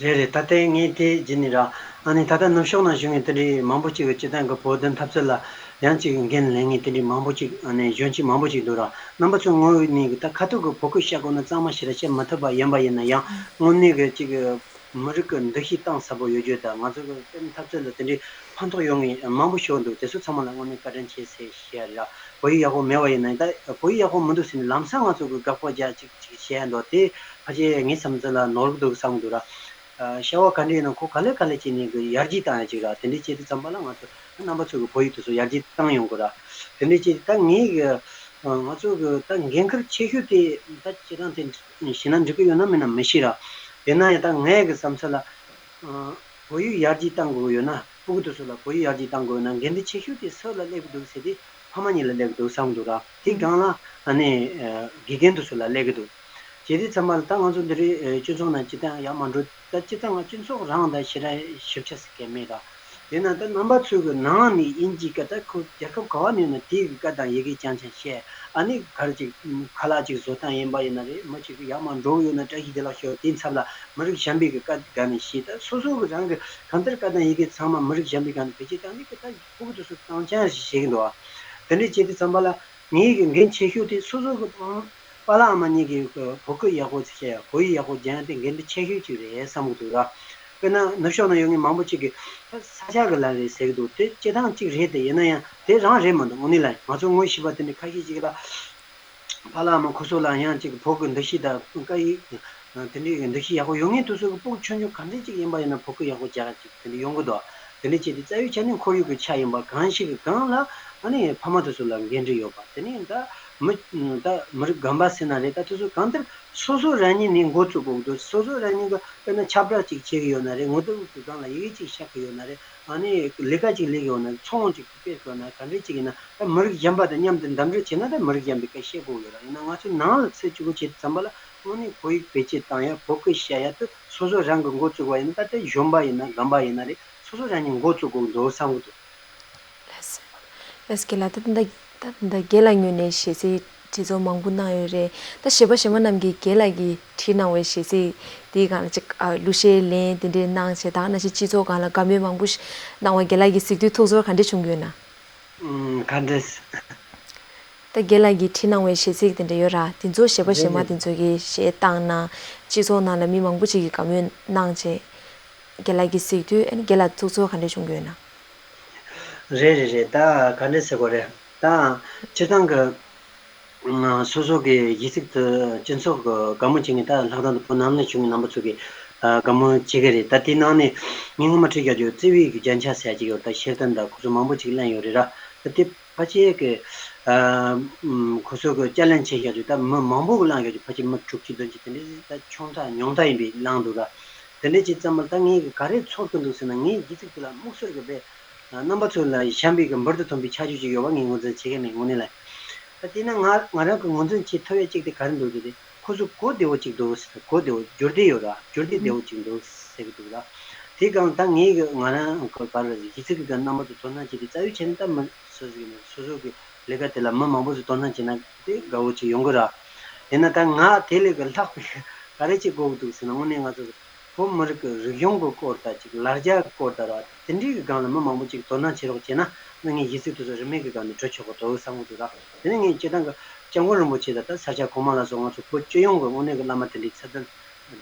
རེད་རེད། ད་ལྟའི་ངས་དེ་བརྗོད་ནི་ར། ཨ་ནི་ད་ལྟ་ནུབ་ཕྱོགས་ནང་བཞུགས་མཁན་དེ་འདྲའི་མང་པོ་ཅིག་གི་སྤྱི་བཏང་གི་བོད་དོན་འཐབ་རྩོད་ལ་ཡང་ཅིག་འགན་ལེན་མཁན་དེ་འདྲའི་མང་པོ་ཅིག་ཨ་ནི་གཞོན་སྐྱེས་མང་པོ་ཅིག་འདུག་ར། རྣམ་པ་ཚོའི་ངོས་ནས་གི་ད་ཁ་ཐུག་གི་བོད་སྐད་བཤད་དགོས་ན་གཙང་མ་ཞེ་དྲག་བཤད་མ་ཐུབ་པ་ཡིན་པ་ཡིན་ན་ཡང་། དངོས་གནས་གི་ཅིག་མི་རིགས་ཀྱི་འདུ་ཤེས་གཏིང་ཟབ་པོ་ཡོད་རྒྱུ་དང་། ང་ཚོ་གི་བོད་དོན་འཐབ་རྩོད་ལ་དེ་འདྲའི་ཕན་ཐོགས་ཡོང་མཁན་མང་པོ་ཞིག་འདུག་དེ་ཚོ་ཚང་མ་ལ་དངོས་གནས་བཀའ་དྲིན་ཆེ་ཟེར་ཞུ་ཡ་རེད་ར། བོད་ཡིག་ཡག་པོ་མེད་པ་ཡིན་ན། ད་བོད་ཡིག་ཡག་པོ་མི་འདུག་ཟེར་ནས་ལམ་སང་ང་ཚོ་གི་དགག་པ་རྒྱག་ཅིག་ཅིག་བྱས་འདུག་དེ་ཕལ་ཆེར་ངའི་བསམ་ཚུལ་ལ་ནོར་གི་འདུག་བསམ་གི་འདུག་ར། བྱ་བ་ག་འདྲ་ཡིན་ན་ཁོ་ག་ལེ་ག་ལེ་བྱས་ནས་གི་ཡར་རྒྱས་བཏང་ཡ་ཅིག་ར། དེ་འདྲ་བྱེད་དུས་ཙམ་པ་ལ་ང་ཚོ་རྣམ་པ་ཚོ་གི་བོད་ཡིག་དེ་ཚོ་ཡར་རྒྱས་བཏང་ཡོང་དགོས་ར། དེ་འདྲ་བྱེད་དུས་ད་ངའི་གི་ང་ཚོ་གི་ད་འགན་ཁུར་ཆེ་ཤོས་དེ་ད་སྤྱིར་བཏང་དེ་བྱས་ན་འགྲིག་གི་ཡོད་ན་མིན་ན་མི་ཤེས་ར། ཡིན་ན་ཡང་ད་ངའི་གི་བསམ་ཚུལ་ལ་བོད་ཡིག་ཡར་རྒྱས་བཏང་དགོས་ཡོད་ན། ཕྲུ་གུ་དེ་ཚོ་ལ་བོད་ཡིག་ཡར་རྒྱས་བཏང་དགོས་ཡོད་ན། འགན་འཁྲི་ཆེ་ཤོས་དེ་སུ་ལ་སླེབས་ཀྱི་འདུག་ཟེར་དུས་ཕ་མ་གཉིས་ལ་སླེབས་ཀྱི་འདུག་བསམ་གྱི་འདུག་ར། དེའི་སྒང་ལ་ཨ་ནི་དགེ་རྒན་དེ་ཚོ་ལ་སླེབས་ཀྱི་འདུག་བྱས་དུས་ཙམ་པ་ལ་ད་ང་ཚོ་འདི་རིང་སྤྱི་ཚོགས་ནང་སྤྱིར་བཏང་ཡག་མ་འགྲོ། ད་སྤྱིར་བཏང་ང་སྤྱི་ཚོགས་རང་དང་ཞེ་དྲག་ཞིབ་ཆ་ཟེར་མཁན་མེད་ར། དེས་ན་ད་རྣམ་པ་ཚོའི་གི་ནང་ནས་ཡིན་གཅིག་གི་ད་ཁོ་རྒྱལ་ཁབ་ག་བ་ནས་ཡིན་ན་དེའི་གི་སྐད་དང་ཡི་གེ་རྐྱང་རྐྱང་བཤད། ཨ་ནི་ག་རེ་ཅིག་ཁ་ལག་ཅིག་བཟོ་སྟངས་ཡིན་པ་ཡིན་ན་རེད། མི་གཅིག་གི་ཡག་མ་འགྲོ་གི་ཡོད་ན་བཀྲ་ཤིས་བདེ་ལེགས་ཞུ། དེའི་ཚབ་ལ་མི་རིགས་གཞན་པའི་གི་སྐད་སྒང་ནས་བཤད། ད་སོ་སོ་གི་རང་གི་གང་ལྟར་སྐད་དང་ཡི་གེ་ཚང་མ་མི་རིགས་གཞན་པའི་སྒང་ནས་བེད་སྤྱོད་བཏང་ནས་གི་ད་ཕྲུ་གུ་དེ་ཚོ་གཏམ་འཆལ་ཞིག་བཤད་གི་འདུག་ཨ། དེ་འདྲ་བྱེད་དུས་ཙམ་པ་ལ་ངའི་གི་འགན་ཆེ་ཤོས་དེ་སོ་སོ་གི་ཨ་པ་ལགས་ཨ་མ་གཉིས་ཀྱིས་བོད་སྐད་ཡག་པོ་ཅིག་བཤད་ཡ། བོད་ཡིག་ཡག་པོ་སྦྱང་ཡ་དེ་འགན་འཁྲི་ཆེ་ཤོས་ཅིག་རེད་བསམ་གི་འདུག་ར། དཔེར་ན་ནུབ་ཕྱོགས་ན་ཡོད་མཁན་མང་པོ་ཅིག་གིས་ད་ས་ཆ་གི་ལན་རེད་ཟེར་གི་འདུག་དེ་སྤྱིར་བཏང་ཅིག་རེད་དེ། ཡིན་ན་ཡང་དེ་རང་རེད་མི་འདུག་དངོས་གནས་ལ་ང་ཚོ་ངོ་ཤེས་པ་དེ་འདྲ་ཁ་ཤས་ཅིག་ལ་ཕ་ལགས་ཨ་མ་ཁོ་ཚོ་ལ་ཡང་ཅིག་བོད་ཀྱི་འདུ་ཤེས་དང་སྐད་ཡིག་དེ་འདྲའི་གི་འདུ་ཤེས་ཡག་པོ་ཡོད་མཁན་དེ་ཚོ་གི་ཕྲུ་གུ་ཆུང་ཆུང་ག་འདྲ་ཅིག་ཡིན་པ་ཡིན་ན་བོད་སྐད་ཡག་པོ་སྦྱང་ཅིག་དེ་འདྲ་ཡོང་གི་འདུག་དེ་འདྲ་བྱས་ཏེ་རྩ་བའི་ཆ་ནས་ཁོར་ཡུག་གི་ཆ་ཡིན་པ་གང་ཞིག་གི་སྒང་ལ་ཨ་ནི་ཕ་མ་དེ་ཚོ་ལ་འགན་འཁྲི་ཡོད་པ། དེ་ནས་ད་མི་ད་མི་རིགས་རྒན་པ་ཟེར་ན་རེད། ད་དེ་ཚོ་གང་ལྟར་སོ་སོ་རང་ཉིད་ནས་འགོ་བཙུགས་དགོས་འདུག་སོ་སོ་རང་ཉིད་ཀྱི་དཔེར་ན་ཁྱབ་བསྒྲགས་ཅིག་བྱེད་ཀྱི་ཡོད་ན་རེད། ངོ་དེབ་ཀྱི་སྒང་ལ་ཡི་གེ་ཅིག་ཤར་གྱི་ཡོད་ན་རེད། ཨ་ནི་ལས་ཀ་ཅིག་ལས་ཀྱི་ཡོད་ན་རེད། ཚོང་ཅིག་སྤེལ་དགོས་ན་ག་འདྲ་ཅིག་ཡིན་ན། ད་མི་རིགས་གཞན་པ་དང་མཉམ་དུ་འདམ་འདྲེས་བྱས་ན་ད་མི་རིགས་གཞན་པའི་སྐད་བཤད་དགོས་ཡོད་ར། ཡིན་ན་ང་ཚོའི་ནང་ལ་ཚུད་བཅུག་གི་བྱེད་དུས་ཙམ་པ་ལ་དངོས་གནས་བོད་ཡིག་བེད་སྤྱོད་བཏང་ཡ། བོད་སྐད་བཤད་ཡ་དེ་སོ་སོ་རང་གི་འགོ་བཙུགས་པ་ཡིན་ན། ད་དེ་གཞོན་པ་ཡིན་ན་རྒན་པ་ཡིན་ན་རེད། སོ་སོ་རང་ཉིད་འགོ་བཙུགས་དགོས་འདུག་བསམ་གི་འདུག་ལགས་སོ། ལགས་སོ་རྒན་ལགས། ད་ད་ད་ད་རྒན་ལགས་ངོས་ནས་ཞལ་གསེར་བྲིས་ཚོགས་མང་པོ་གནང་ཡོད་རེད། ད་གཞས་པ་གཞས་མ་རྣམས་ཀྱིས་རྒན་ལགས་ཀྱིས་བྲིས་གནང་བའི་ཞལ་གསེར་དེའི་སྒང་ལ་ཅིག་ཨ་གླུ་གཞས་ལེན་དེ་འདྲའི་གནང་བྱས། ད་ནང་བཞིན་སྤྱི་ཚོགས་སྒང་ལ་བཀའ་མོལ་མང་པོ་ཞིག་གནང་བ་རྒན་ལགས་ཀྱིས་གཟིགས་དུས་ཐུགས་ཚོར་ག་འདྲ་བྱུང་ཡོད་ན། ཨུམ། ག་འདྲས། ད་རྒན་ལགས་ཀྱིས་བྲིས་གནང་བའི་གཞས་ཚིག་དེ་འདྲ་ཡོད་ར། དེ་ཚོ་གཞས་པ་གཞས་མ་དེ་ཚོ་གིས་གཞས་བཏང་ན་སྤྱི་ཚོགས་ནང་ལ་མི་མང་པོ་ཅིག་གིས་བཀའ་མོལ་གནང་བྱས། རྒན་ལགས་ཀྱིས་གཟིགས་དུས་ཨ་ནི་རྒན་ལགས་ཐུགས་ཚོར་ག་འདྲ་བྱུང་གི་ཡོད་ན། རེད་རེད་རེད། ད་ག་འདྲས་ཟེར་དགོས་རེད། ད་སྤྱིར་བཏང་གི་ཨ་སོ་སོ་གི་གཞས་ཚིག་དེ་སྤྱི་ཚོགས་ཀྱི་དགའ་མོ་བྱེད་མཁན། ད་ལྷག་དོན་དུ་བོད་ནང་ནས་བྱུང་བའི་རྣམ་པ་ཚོ་གི་ཨ་དགའ་མོ་བྱེད་ཀྱི་རེད། ད་དེའི་ནང་ནས་ངས་སྔོན་མ་ཁྲིད་རྒྱག་རྒྱུ་བརྩེ་བའི་གི་རྒྱན་ཆ་ཟེར་ཡ་ཅིག་ཡོད། ད་ཤེར་དོན་ད་ཁོ་ཚོ་མང་པོ་ཅིག་ལེན་ཡོད་རེད་ར། ད་དེ་ཕལ་ཆེར་གི་ཨ་ཁོ་ཚོ་གི་དཔྱད་ལེན་བྱེད་རྒྱག་རྒྱུ། ད་མི་མང་པོ་གི་བླངས་རྒྱག་རྒྱུ། ཕལ་ཆེར་མི་དྲུག་ཅུ་བདུན་ཅུ་དེ་འདྲས། ད་ཆུང་མཐའ་ཉུང་མཐའ་ཡིན་པའི་བླངས་འདུག་ར། དེ་འདྲས་ཅིག་ཙམ་པ་ལ་ད་ངས་གི་ག་རེ་ཚོར་གི་འདུག་ཟེར་ན། ངའི་གཞས་ཚིག་དེ་ལ་དམིགས་བསལ་གི་དཔེ་རྣམ་པ་ཚོ་ལ་གཤམ་པའི་གི་འབུར་དུ་ཐོན་པའི་ཁྱད་ཆོས་ཅིག་ཡོད་པ་ངས་ངོས་འཛིན་བྱེད་ཀྱི་མེད། དངོས་གནས་ལ། ད་དེས་ན་ང་ང་རང་གི་ངོས་འཛིན་བྱེད་ཐུབ་ཡ་གཅིག་དེ་ག་རེ་འདུག་ཟེར་ཏེ། ཁོ་ཚོ་གོ་བདེ་བོ་གཅིག་འདུག་ཟེར། གོ་བདེ་བོ། བསྒྱུར་བདེ་ཡོད་ར། བསྒྱུར་བདེ་བདེ་བོ་གཅིག་འདུག་ཟེར་གི་འདུག་ར། དེ་གང་ད་ངས་གི་ང་རང་གི་ག་རེ་གཞས་ཚིག་གི་རྣམ་པ་ཚོ་དོ་སྣང་བྱེད་དེ་རྩ་བའི་ཆ་ནས་ད་མི་སོ་སོ་གི་མི་སོ་སོ་གི་ལས་ཀ་དེ་ལ་མི་མང་པོ་ཚོ་དོ་སྣང་བྱེད་ན་དེ་དགའ་བོ་ཅིག་ཡོང་གི་ར། དེས་ན་ད་ང་དེ་ལས་གི་ལྷག་པའི་ག་རེ་ཅིག་དགོས་གི་འདུག་ཟེར་ན། དངོས་གནས་ང་ཚོ་བོད་མི་རིགས་ཀྱི་རིག་གཞུང་གི་སྐོར་དང་ཅིག་ལ་རྒྱ་གི་སྐོར་དང་ར། དེ་འདྲའི་གི་སྒང་ལ་མི་མང་པོ་ཅིག་དོ་སྣང་བྱེད་རོགས་བྱས་ན། ང་ངའི་གཞས་ཚིག་དེ་ཚོ་རིན་མེད་ཀྱི་སྒང་ནས་འགྲོ་ཆོག་གི་འདུག་བསམ་གི་འདུག་ར། དེ་ནས་ངས་སྤྱིར་བཏང་གི་སྐྱབས་མགོན་རིན་པོ་ཆེ་དང་ད་ས་སྐྱ་གོང་མ་ལ་སོགས་ང་ཚོ་བོད་སྤྱི་ཡོངས་ཀྱི་དངོས་གནས་ཀྱི་བླ་མ་དེ་འདྲའི་ཚུལ་ལྡན་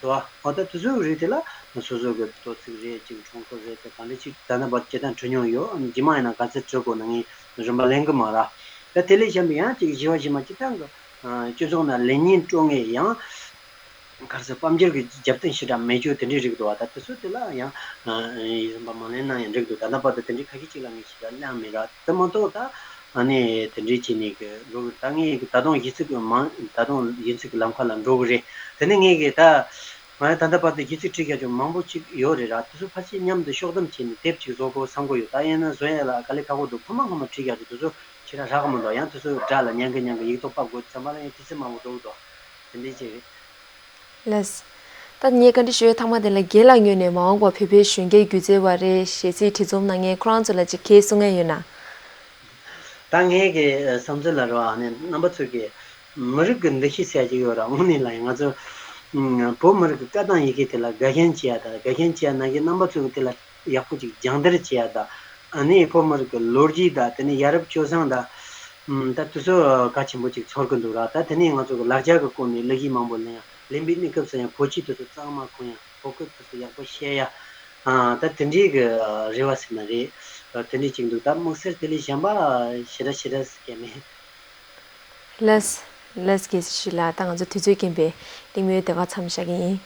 འདུག་ཨ། འོ་ད་དེ་ཚོའི་རིགས་དེ་ལ་སོ་སོ་གི་དོ་ཚིགས་རེད། ཅིག་འཁྲུངས་སྐར་རེད། དེ་གང་འདྲ་ཅིག་ད་ལྟ་བར་སྤྱིར་བཏང་འཁྲུལ་མྱོང་ཡོད། རྗེས་མ་ཡིན་ན་ག་ཚོད་འཁྲུལ་དགོས་ན་ངས་རིན་པ་ལེན་གི་མ་ར། ད་དེ་ལས་གཞན་པ་ཡང་ཅིག་གཞས་པ་གཞས་མ་སྤྱིར་བཏང་གི་སྤྱི་ཚོགས་ནང་ལེགས་ཉེས་དཀྲོག་མཁན་ཡང་། ག་རེ་ཟེར། དཔལ་འབྱོར་གྱི་རྒྱབ་རྟེན་ཞེ་དྲག་མེད་རྒྱུ་དེ་འདྲའི་རིགས་འདུག་བ། ད་དེ་ཚོ་དེ་ལ་ཡང་ཨ་ཡིད་ཚིམ་པ་མ་ལེན་ན་ཡང་འགྲིག་འདུག་ད་ལྟ་བར་དུ་དེ་འདྲའི་ཁ་ཤས་ཅིག་ལ་ངས་ཞེ་དྲག་གླེང་མེད་ར། དེ་མ་གཏོགས་ད་ཨ་ནི་དེ་འདྲའི་བྱས་ནས་གི་འགྲོ་གི། ད་ངས་གི་ད་དུང་གཞས་ཚིག་གི་མང་། ད་དུང་གཞས་ཚིག་གི་ལམ་ཁ་ལ་འགྲོ་གི་རེད། དེ་ནས་ངས་གི་ད་ང་ད་ལྟ་བར་དུ་གཞས་ཚིག་ཁྲིད་རྒྱག་རྒྱུ་མང་པོ་ཅིག་ཡོད་རེད་ར། དེ་ཚོ་ཕལ་ཆེར་མཉམ་དུ་ཕྱོགས་བསྡོམས་བྱས་ནས་དེབ་ཅིག་བཟོ་དགོས་བསམ་གི་ཡོད། ད་ཡིན་ན་བཟོ་ཡ་ལ་དཀའ་ལས་ཁག་པོ་འདུག་ཁོ་མ་ཁོ་མ་ཁྲིད་རྒྱག་རྒྱུ་དེ་ཚོ་ཞེ་དྲག་རག་གི་མི་འདུག་ཡང་དེ་ཚོ་སྒྲ་ལ་ཉན་གི་ཉན་གི་ཡིག་ཐོག་ཕབ་དགོས་བསམ་པ་ལ་ཡང་དུས་ཚོད་མང་པོ་འགྲོ་གི་འདུག་དེ་འདྲའི་ཅིག་རེད། ལགས། ད་ངས་བཀའ་འདྲི་ཞུ་ཡས་ཐ་མ་དེ་ལ། རྒན་ལགས་ངོས་ནས་མ་འོངས་པར་བོད་པའི་གཞོན་སྐྱེས་སྒྱུ་རྩལ་བ་རེད། གཞས་ཚིག་ཁྲིད་འཛོམས་གནང་མཁན་ཁོ་རང་ཚོ་ལ་ཅིག་གང་གསུང་མཁན་ཡོད་ན། ད་ངའི་གི་བསམ་ཚུལ་ལ་རེད་བ། ཨ་ནི་རྣམ་པ་ཚོ་གི་མི་རིགས་ཀྱི་འདུ་ཤེས་ཟེར་གྱི་ཡོད་ར། དངོས་གནས་ལ་ཡང་ང་ཚོ་ཨ་བོད་མི་རིགས་ཀྱི་སྐད་དང་ཡི་གེ་དེ་ལ་དགའ་ཞེན་བྱེད་ཡ་དང་། དགའ་ཞེན་བྱེད་ཡ་ནང་བཞིན་རྣམ་པ་ཚོ་གི་དེ་ལ་ཡག་པོ་ཅིག་སྦྱང་བརྡར་བྱེད་ཡ་དང་། ཨ་ནི་བོད་མི་རིགས་ཀྱི་ལོ་རྒྱུས་དང་། དེ་ནས་ཡ་རབས་སྤྱོད་བཟང་དང་། ཨམ། ད་དེ་ཚོ་གལ་ཆེན་པོ་ཅིག་ཚོར་གི་འདུག་ར། ད་དེ་ནས་ང་ཚོ་གི་ལ་རྒྱ་གི་སྐོར་ནས་གླུ་གཞས་མང་པོ་ལེན་ཡ། ལེན་པའི་གནས་སྐབས་སུ་ཡང་བོད་ཆས་དེ་ཚོ་གཙང་མ་གོན་ཡ། བོད་སྐད་དེ་ཚོ་ཡག་པོ་བཤད་ཡ། ཨ། ད་དེ་འདྲའི་གི་རེ་བ་ཟེར་ན་རེད། དེ་འདྲའི་ཅིག་འདུག་ད་དམིགས་བསལ་དེ་ལས་གཞན་པ་ཞེ་དྲག་ཞེ་དྲག་ཟེར་མཁན་མེད། ལགས། ལགས། དགེ་བཤེས་ལགས། ད་ང་ཚོ་དུས་ཚོད་རྐྱེན་པས་གླེང་མོལ་དེ་ག་མཚམས་བཞག་གི་ཡིན།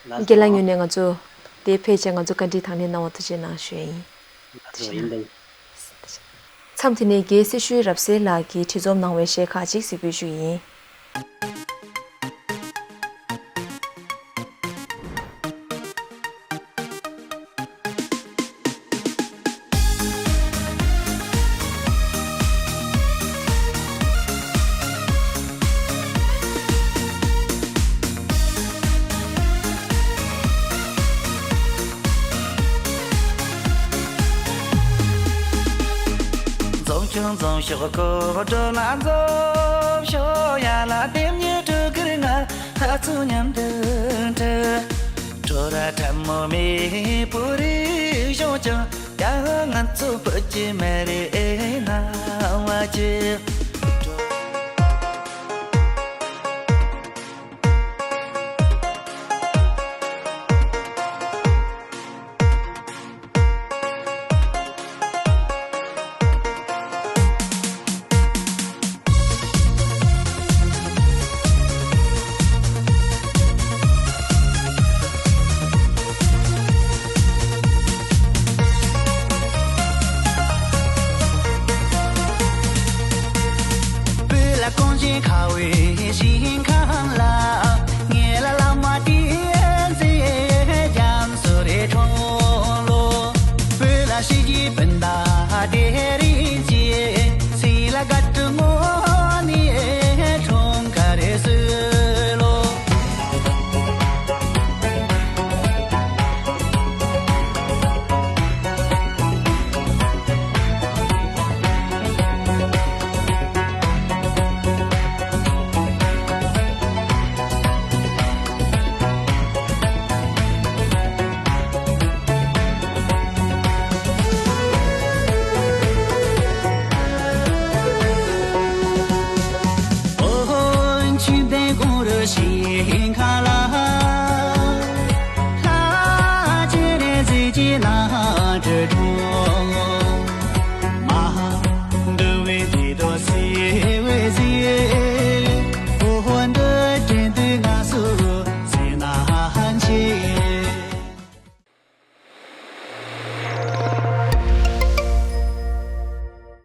ལགས་སོ། རྒན་ལགས་ངོས་ནས་ང་ཚོ་དེ་ཕལ་ཆེར་ང་ཚོ་བཀའ་འདྲི་དང་ལེན་གནང་བ་ཐུགས་རྗེ་གནང་ཞུ་ཡ་ཡིན། ལགས་སོ། ཡིན་ད་ཡིན། མཚམས་དེ་ནས་རྒན་སྲི་ཞུ་རབ་གསལ་ལགས་ཀྱིས་བྲིས་རྩོམ་གནང་བའི་གཞས་ཁག་ཅིག་གཟིགས་འབུལ་ཞུ་གི་ཡིན། འཛོམས་ཆུང་འཛོམས་ཤོག་གོ། འགྲོ་ན་འཛོམས་ཤོག་ཡ་ལ། དེབ་ཉིད་སྒྲོལ་གིར་ང་ལྷ་ཚོགས་མཉམ་དུ་འཁྲིད། བྲོ་ར་ཁྲ་མོ་མེ་བོ་རིག་གཞུང་ཀྱང་ཡང་ང་ཚོ་བོད་ཀྱི་མ་རེད་ཨེ་ན་བ་ཅི། བོད་ལ་གངས་ཅན་ཁ་བའི་ཞིང་ཁམས་ལ། ངེད་ལ་བླ་མ་བསྟེན་མཛད་རྒྱ་མཚོ་རི་ཁྲོམ་ལོ། བོད་ལ་ཞི་རྒྱས་སྤུན་ཟླ་དེ་རིང་གྱི། སྲིད་ལ་དགའ་སྤྲོ་ངོ་ནས་འཁྲུངས་སྐར་གསོལ་ལོ།